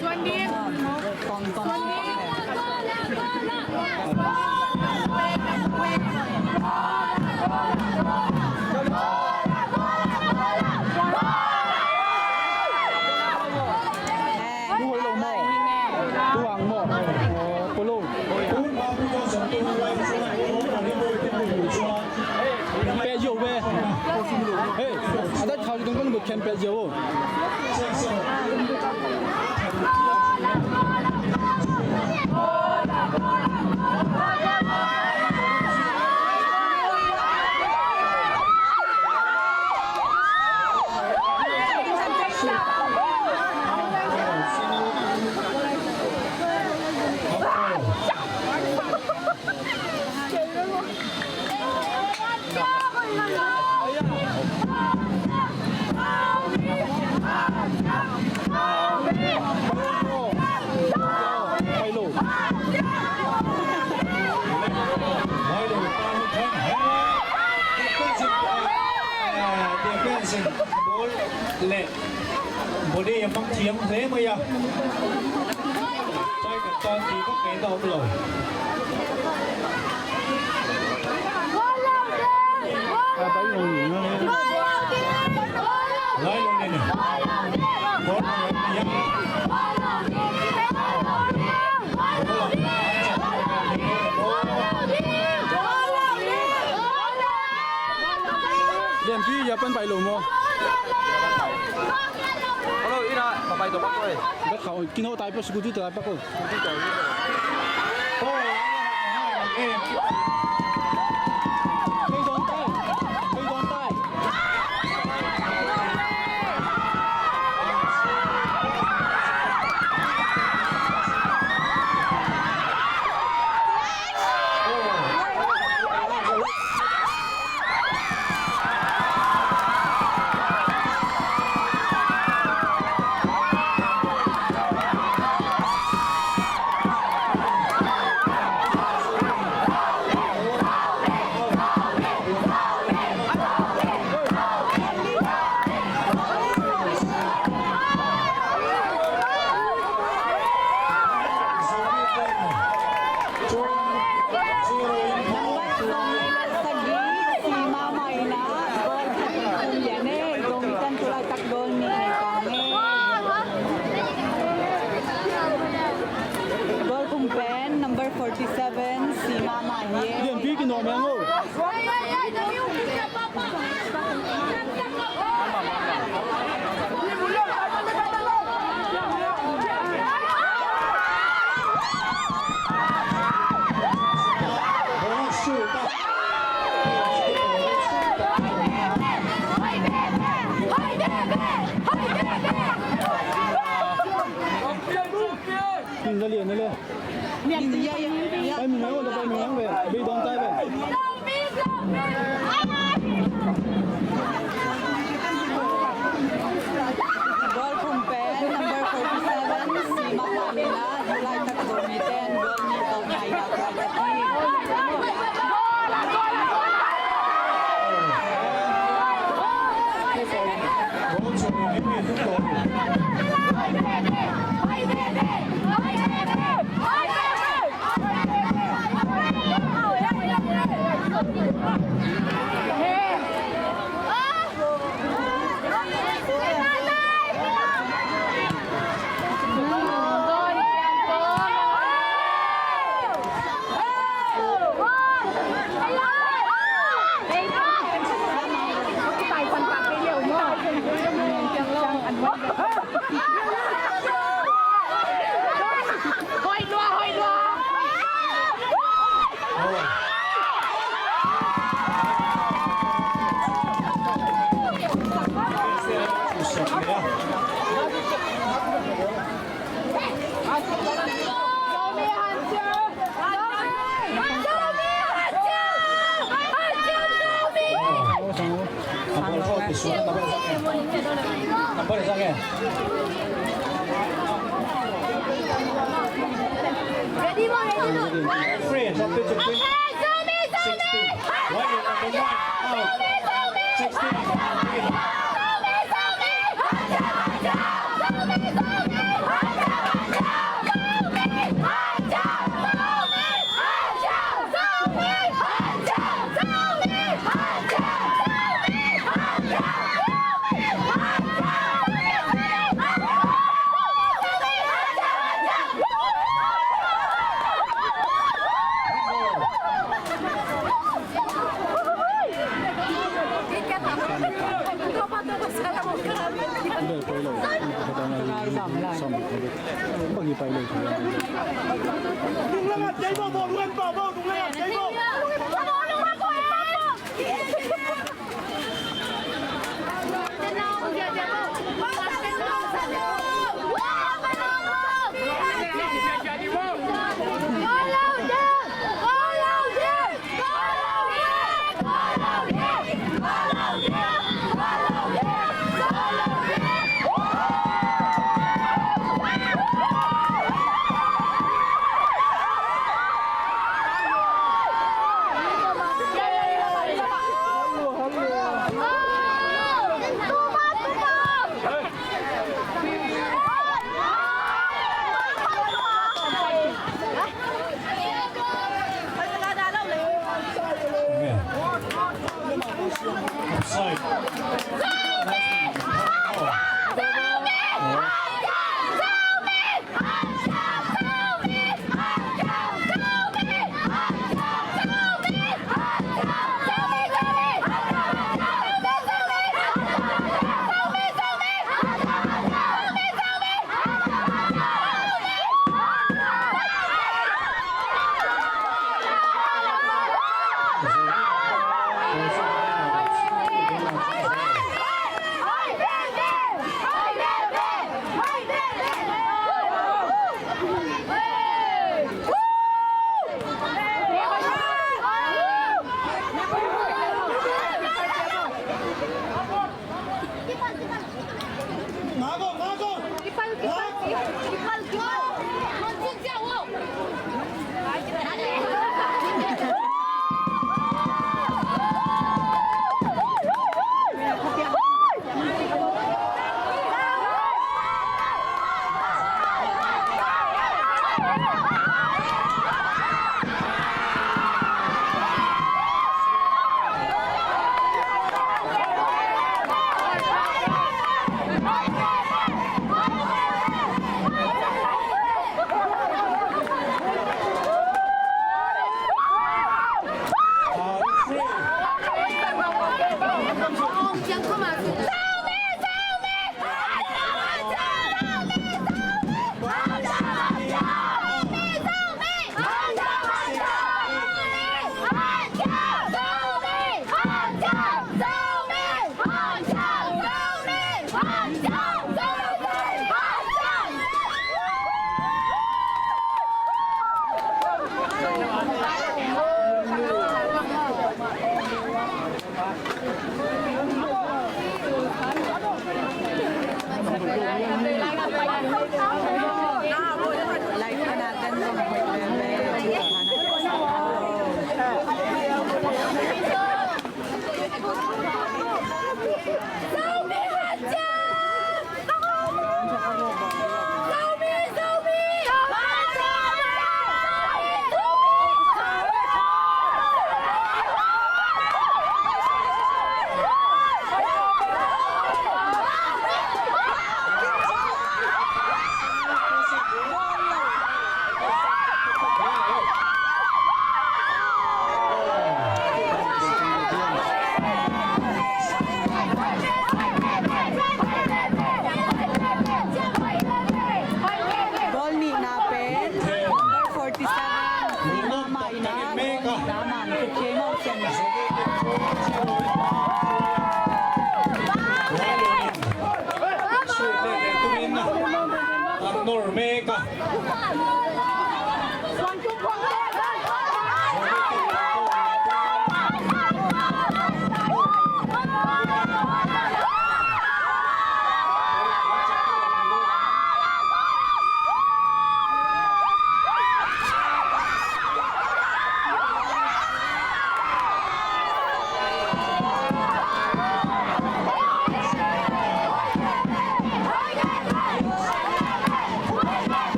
Suan ding. Suan ding. Pet yo ve. Hey, a dat khau tung kan bu khen pet yo. Defense in ball le. Body a mang thiam hle mai a. Chai ka ton ti ka pe ta om lo. Lai lo ne ne. Ball le. Lianpi ya pan pai lo mo. Hello, ina, papai to papai. Dak khau, kino tai pa, scooty tai pa ko. Scooty tai. Goal khum pen number forty-seven, Sima Mahi. Lianpi ki nuam eng o. Pai mi nang, pai mi nang ve. Bei dong tai ve. Goal khum pen number forty-seven, Sima Mahi na, July thak goal mi ten goal mi goal mai na. Sixteen. Wait, number one. Out. Sixteen. Goal nihna pen number forty-seven, Mama Ina. Goal nihna man, Kemo Sian. Norme ka.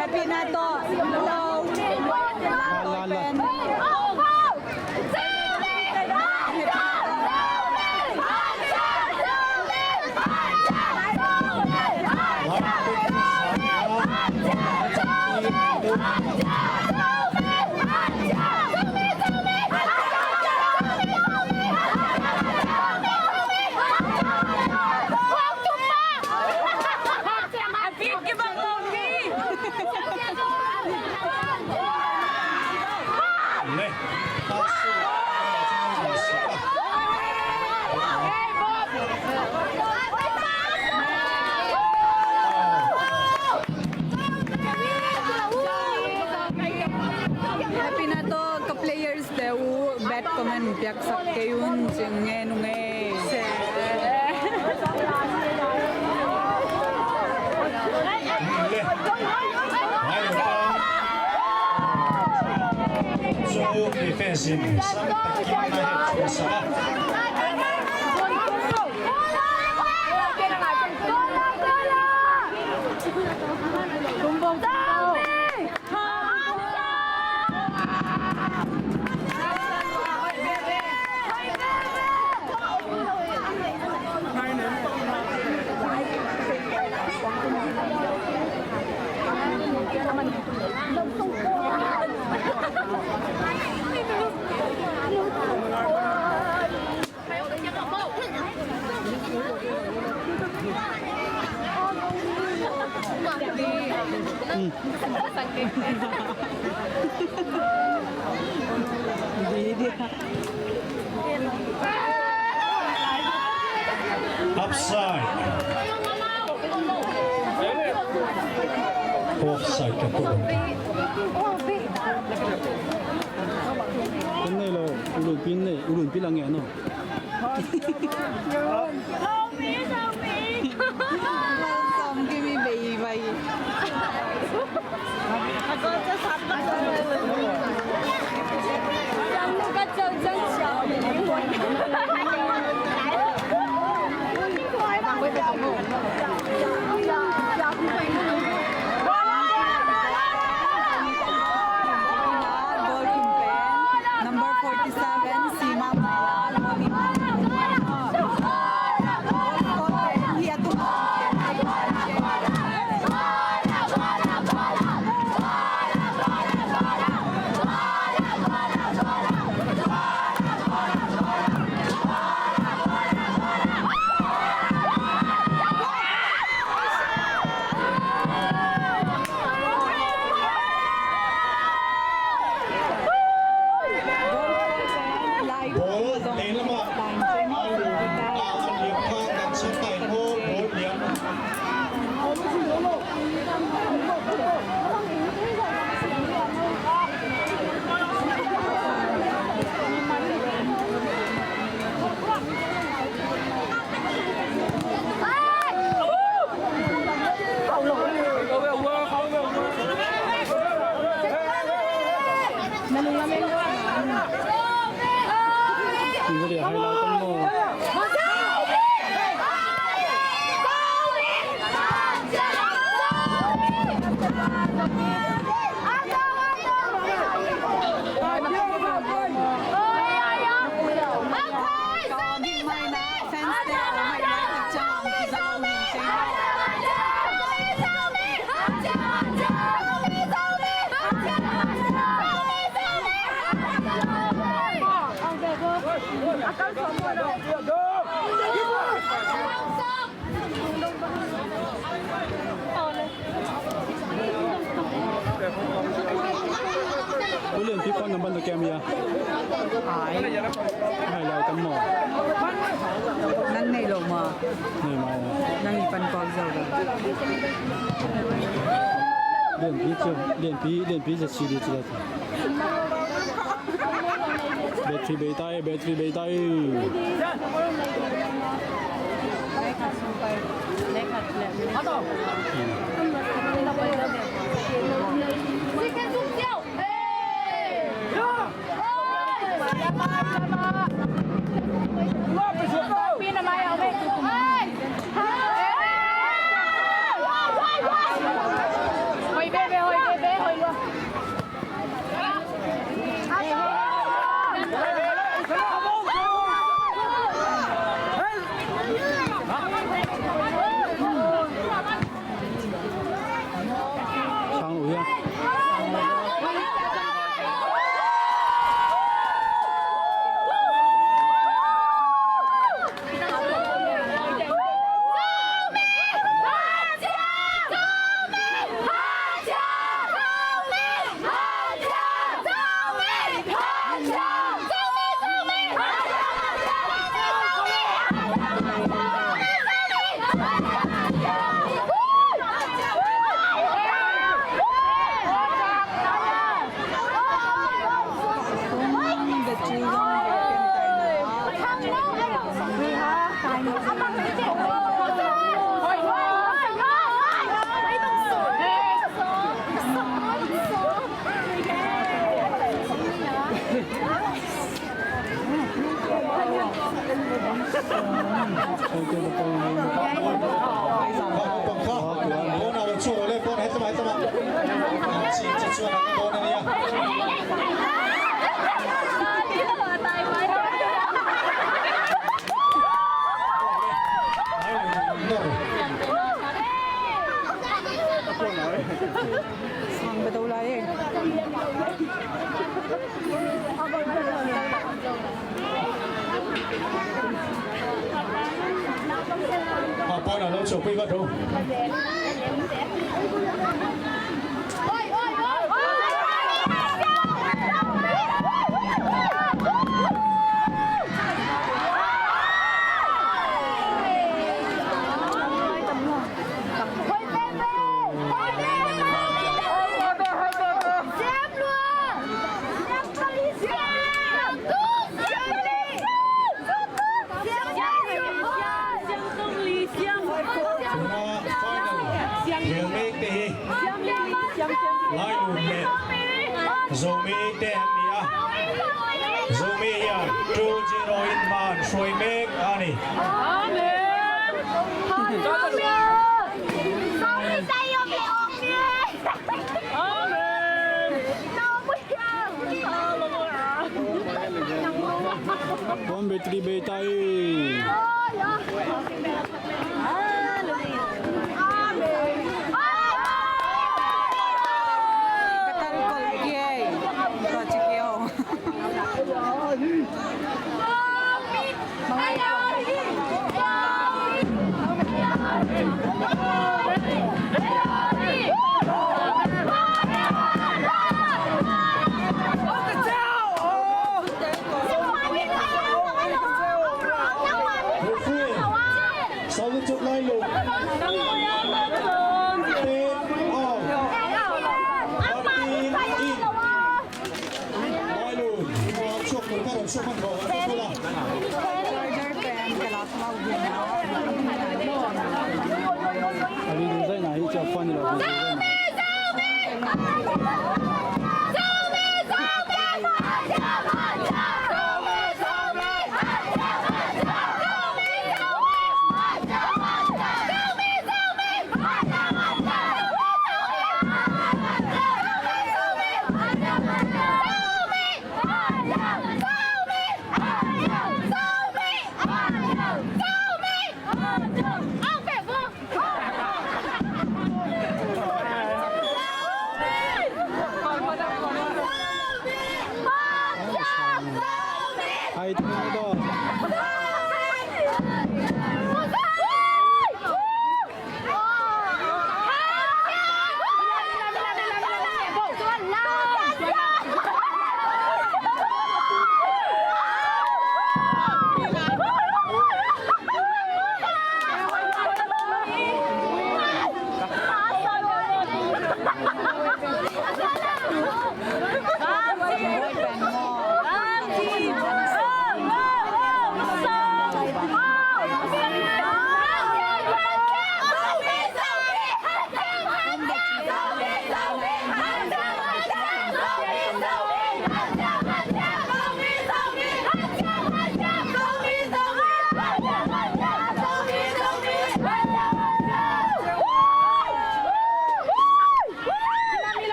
Happy Natal. Hello. Happy Natal, ka players te uh bad comment piaksak kei un, ci ngen uh ngei. Offside. Offside ka pu. Kan nei lo, ulun pin nei, ulun pin la nge no. Number forty-seven, Sima Mailal. Pu Lianpi phone number na kiam ia? Ai. Ai, lau kan maw. Nang nei lo maw. Nei maw. Nang i pan call zo lo. Lianpi cu, Lianpi, Lianpi cu C D cu. Battery bei tai, battery bei tai. Sang betul lah, eh. A pawn a lo chawpui vat o. Final. Hell mek te hi. Lailun le Zomi te an ni a. Zomi hian two zero in man hruai mek a ni. Amen. Hallelujah. Amen. Hallelujah. Bombe tri beitai.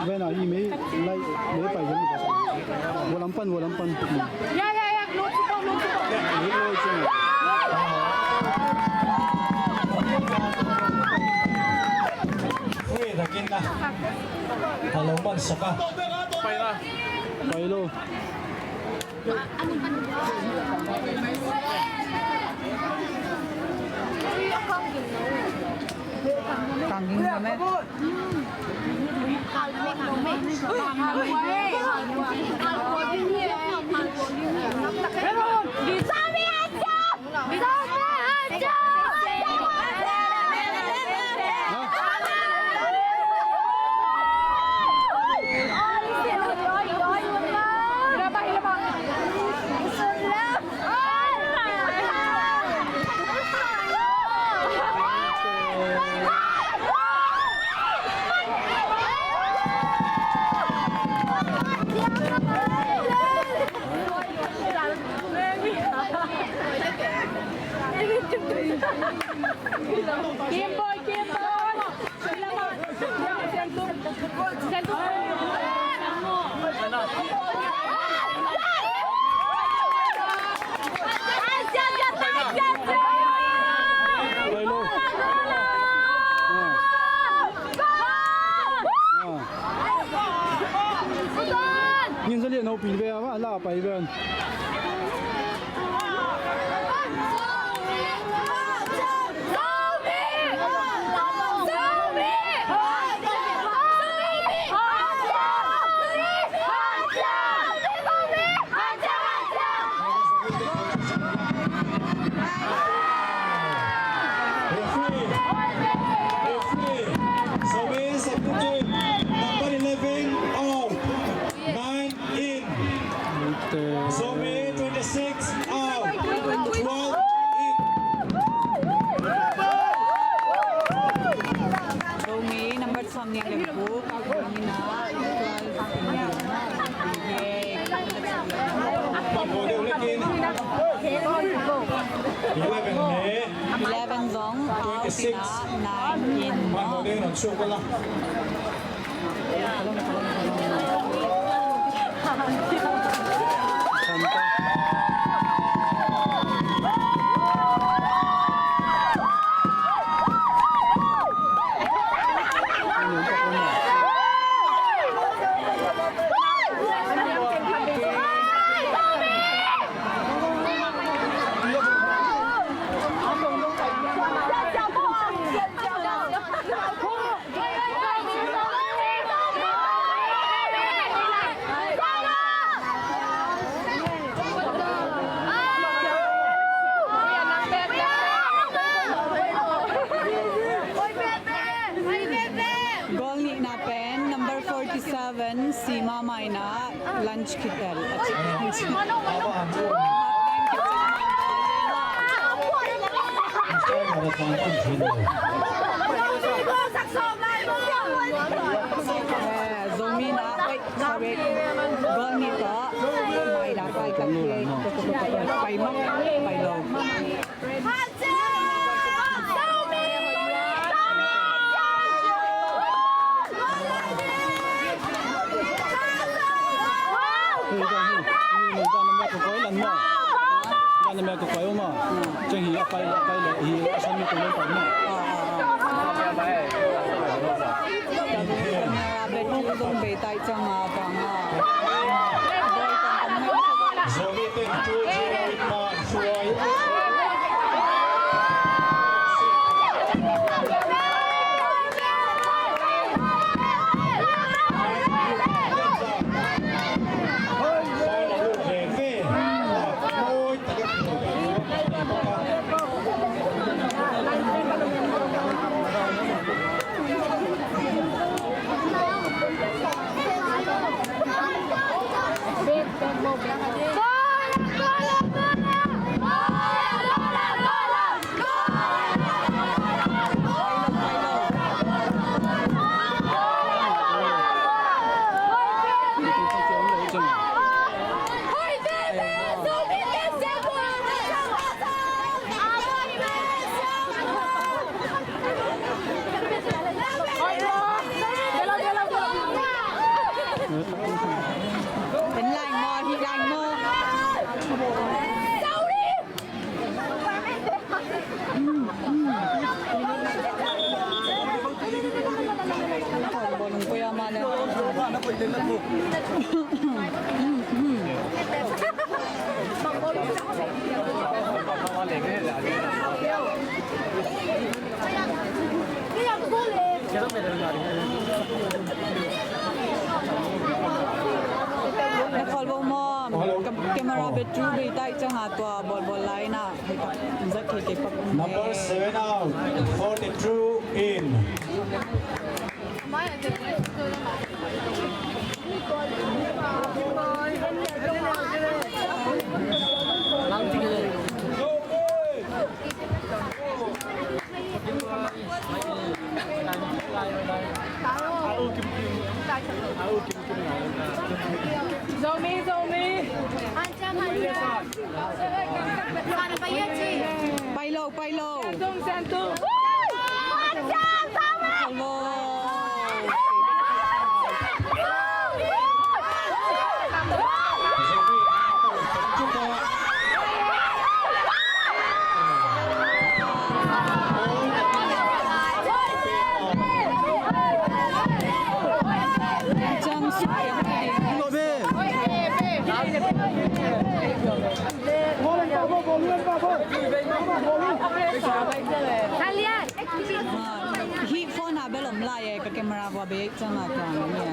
Ven a hi mei lai mei pai ven. Vua lam pan, vua lam pan. Ya, ya, ya, lungsi pan, lungsi pan. Lungsi pan. Ui, takin na. Hello, man saka. Pai lo. Kang ging lo me. Ngin zalian hopih ve a, la pai ven. Referee, referee, Zomi substitute, number eleven out, nine in. Zomi twenty-six out, twelve in. Zomi number sawmnih le guk, a guk in a, twelve in a. Eleven le. Eleven zong out in a, nine in. Goal nihna pen number forty-seven, Sima Maina, lunch kitel. Zomi na, oi, sorry. Goal nih tawh Maina pai ka, pai mah, pai lo. Na khawl bo maw? Hello. Ka camera battery bei tai ciangin tua bawlbawl lai-in ah hei tak zat thei kei pak. Number seven out, forty-two in. Zomi, Zomi. Pai lo, pai lo. Santum, santum. Hello. Hih phone ah bel om lai e, ka camera khua bei cang a tuang ni e.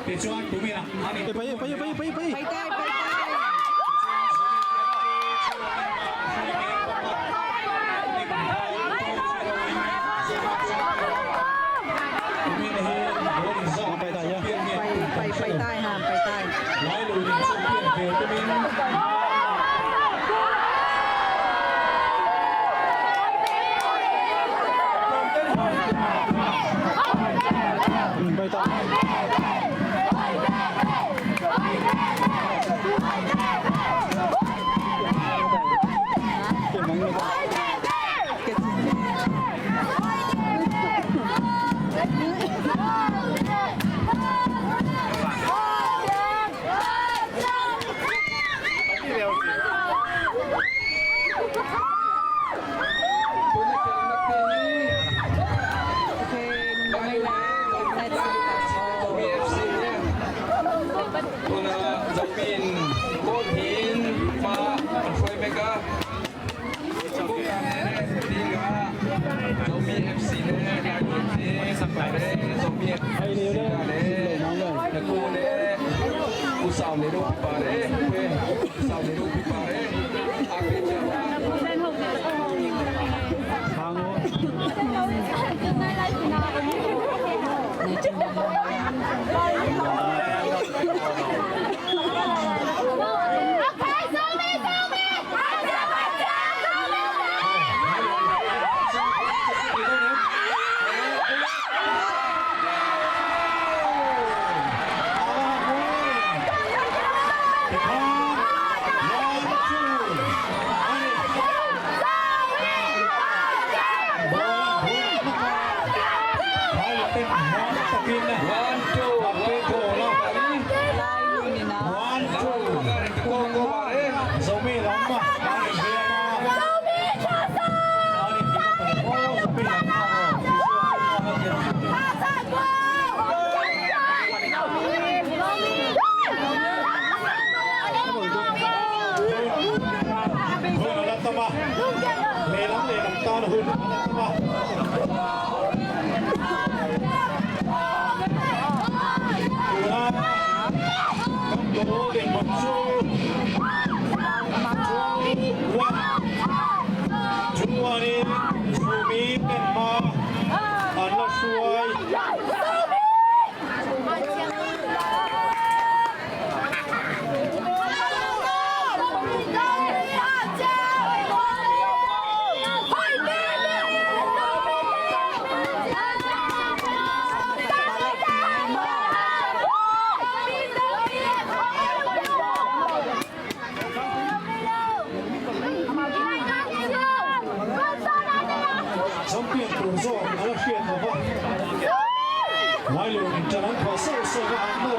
Pai, pai, pai, pai, pai. Pai tai, pai tai. Pai tai, pai tai, ha, pai tai. Champion tur zawng a la hriat lo va. Ngai lo in ṭan an pha sauh sauh va, an lo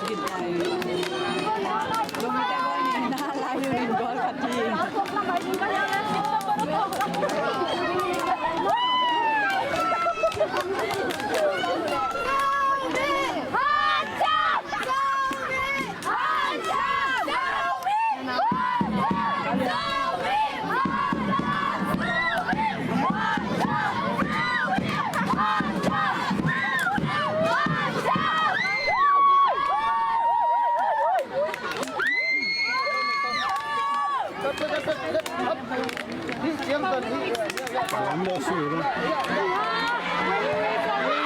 ding le. Oh.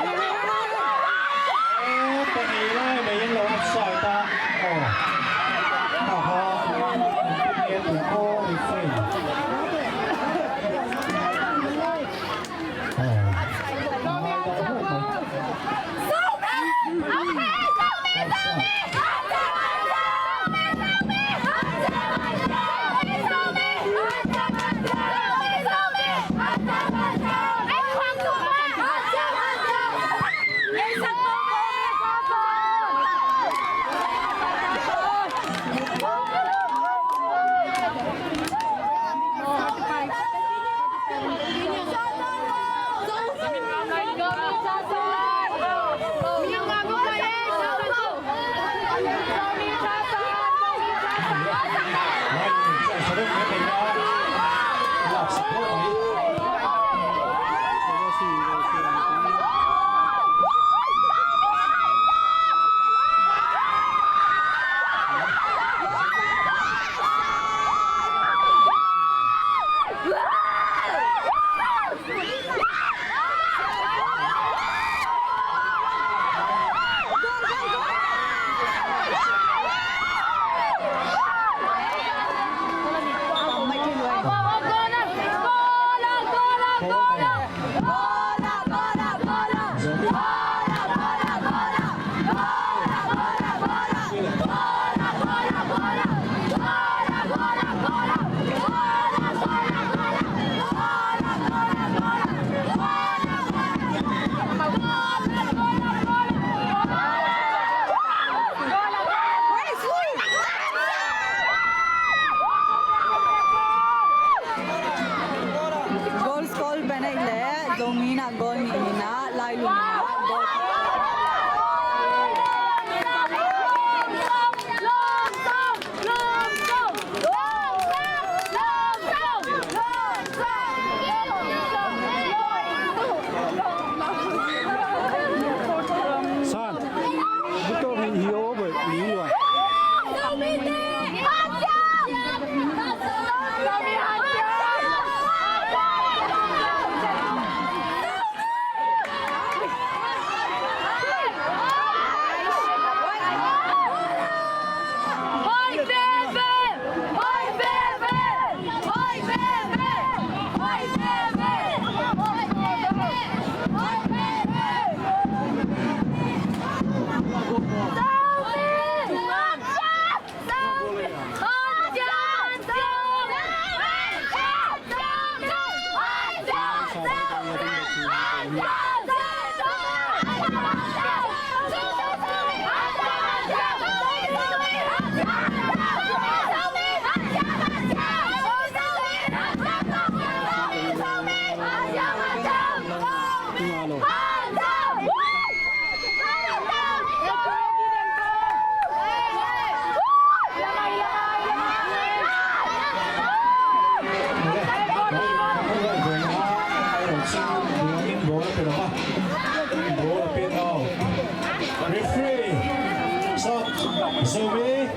Zomi,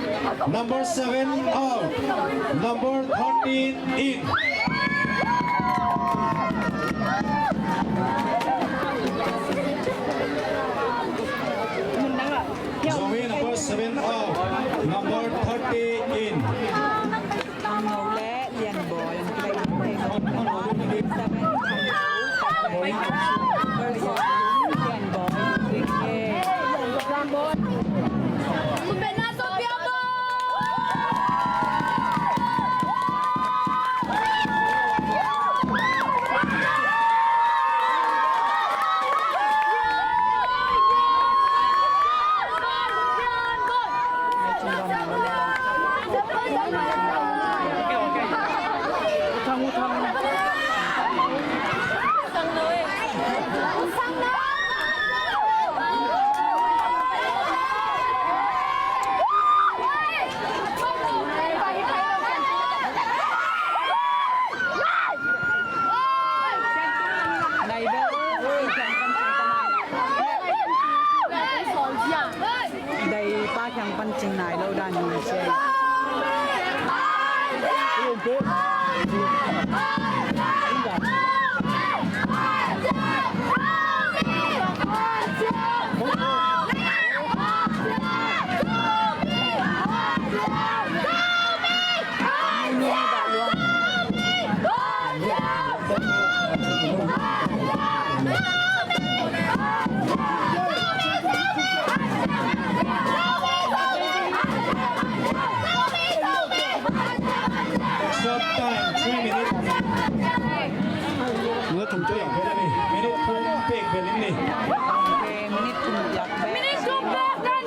number seven out, number thirteen in. Zomi, number seven out, number thirty in. Ang no le Lian Boy, ang kila yung seven, Lian Boy, Dai pa kiang pan cing nai lo dan hi se. Short time, three minutes. Minute thum pek bel in ni. Minute thum pek bel in ni. Okay, minute thum pek bel. Minute thum pek bel.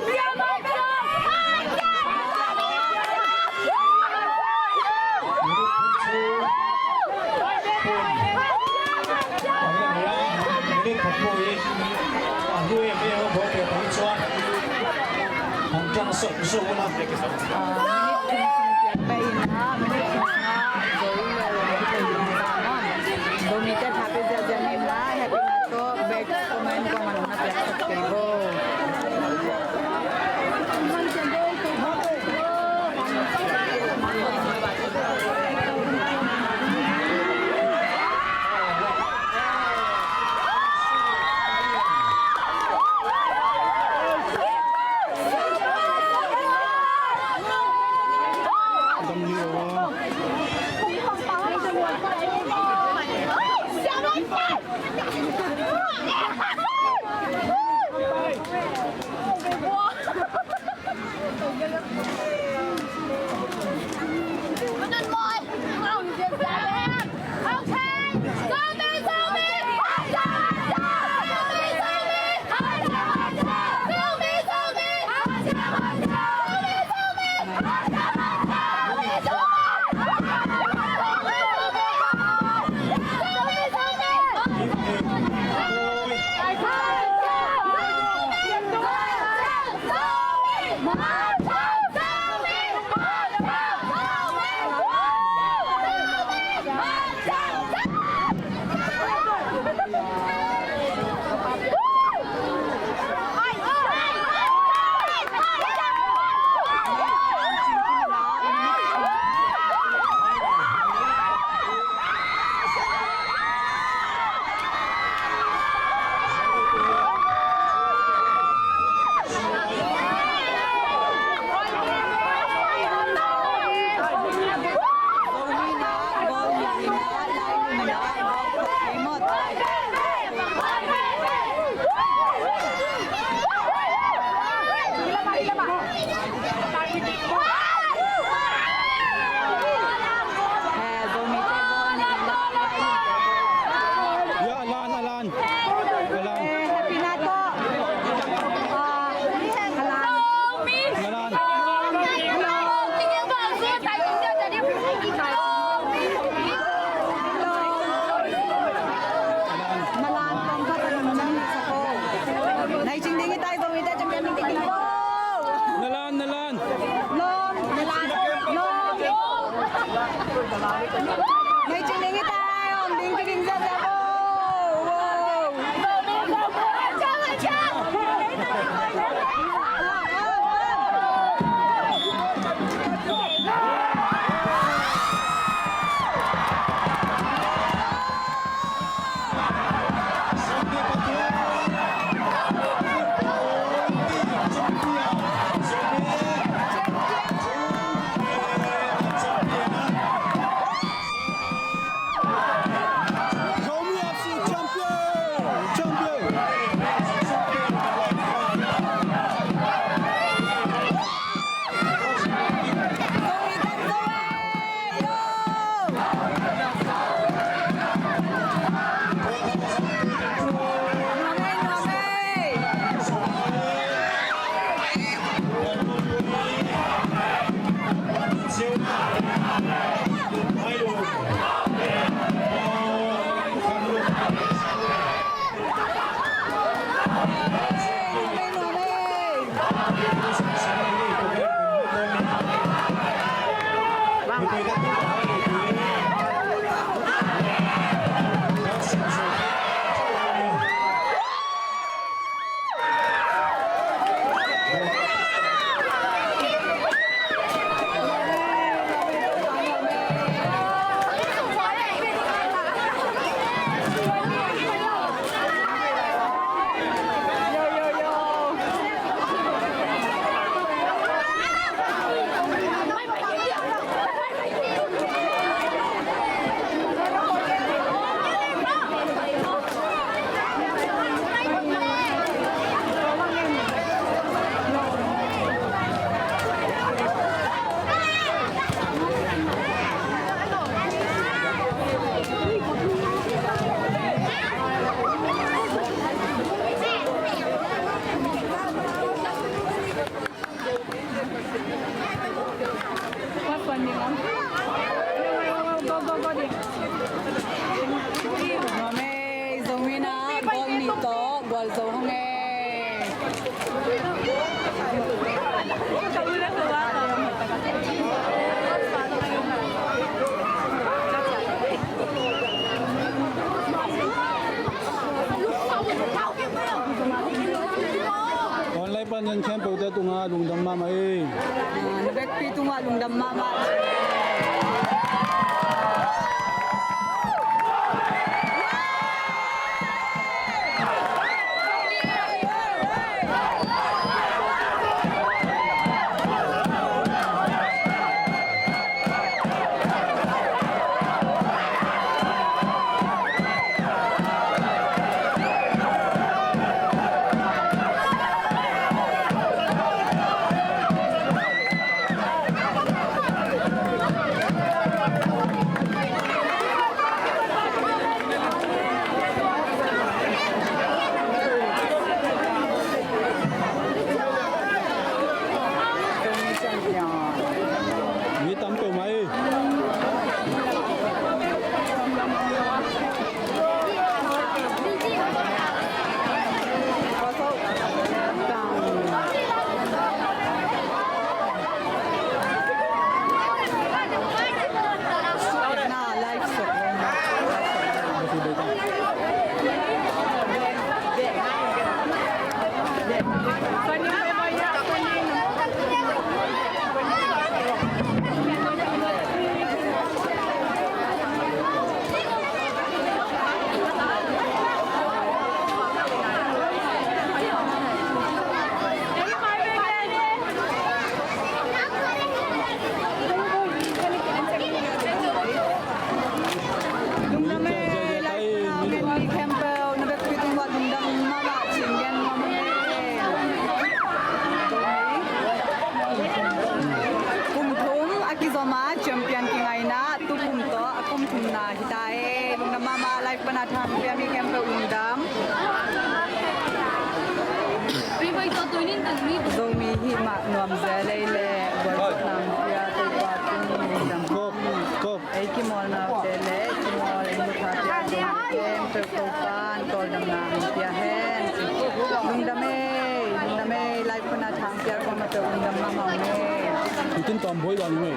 Minute khat pawh hi. A hu em em a bawlte tang chuan hong tang sawm sawm ula. Minute thum sung piak pai in a, minute thum sung a goal lo lo hi thei in a. Zomi te tha pe zia zia ni la, happy na to, back comment comment na piak sak thei bo. Zo hong e. Online pan en khempeuhte tungah lungdam mahmah ei. Na vekpi tungah lungdam mahmah. Mi tam peuhmah ei. Lungdam e, live na ngen mi khempeuh, na vekpi tungah lungdam mahmah cih gen nuam e. Kum thum a kizom a champion kingaihna, tu kum tawh a kum thumna hi ta e. Lungdam mahmah, live pan a thangpia mi khempeuh lungdam. Zomi hih mah nuam zel ei leh, buaikawtna pia Topa tung lungdam. Ei kimawlnaute leh ei kimawl ei nukhate a dong khempeuh Topa'n tawldamna hong pia hen. Lungdam ei, lungdam ei, live pan a thangpia kong mah peuh lungdam mahmah ei. Nitin tawm buai dan ei.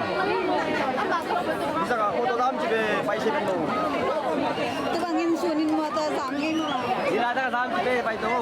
Bisa ka photo dam ci be, pai se ben lo. Tu bangin sun in mua ta zang in. Ila ta zang ci be, pai to.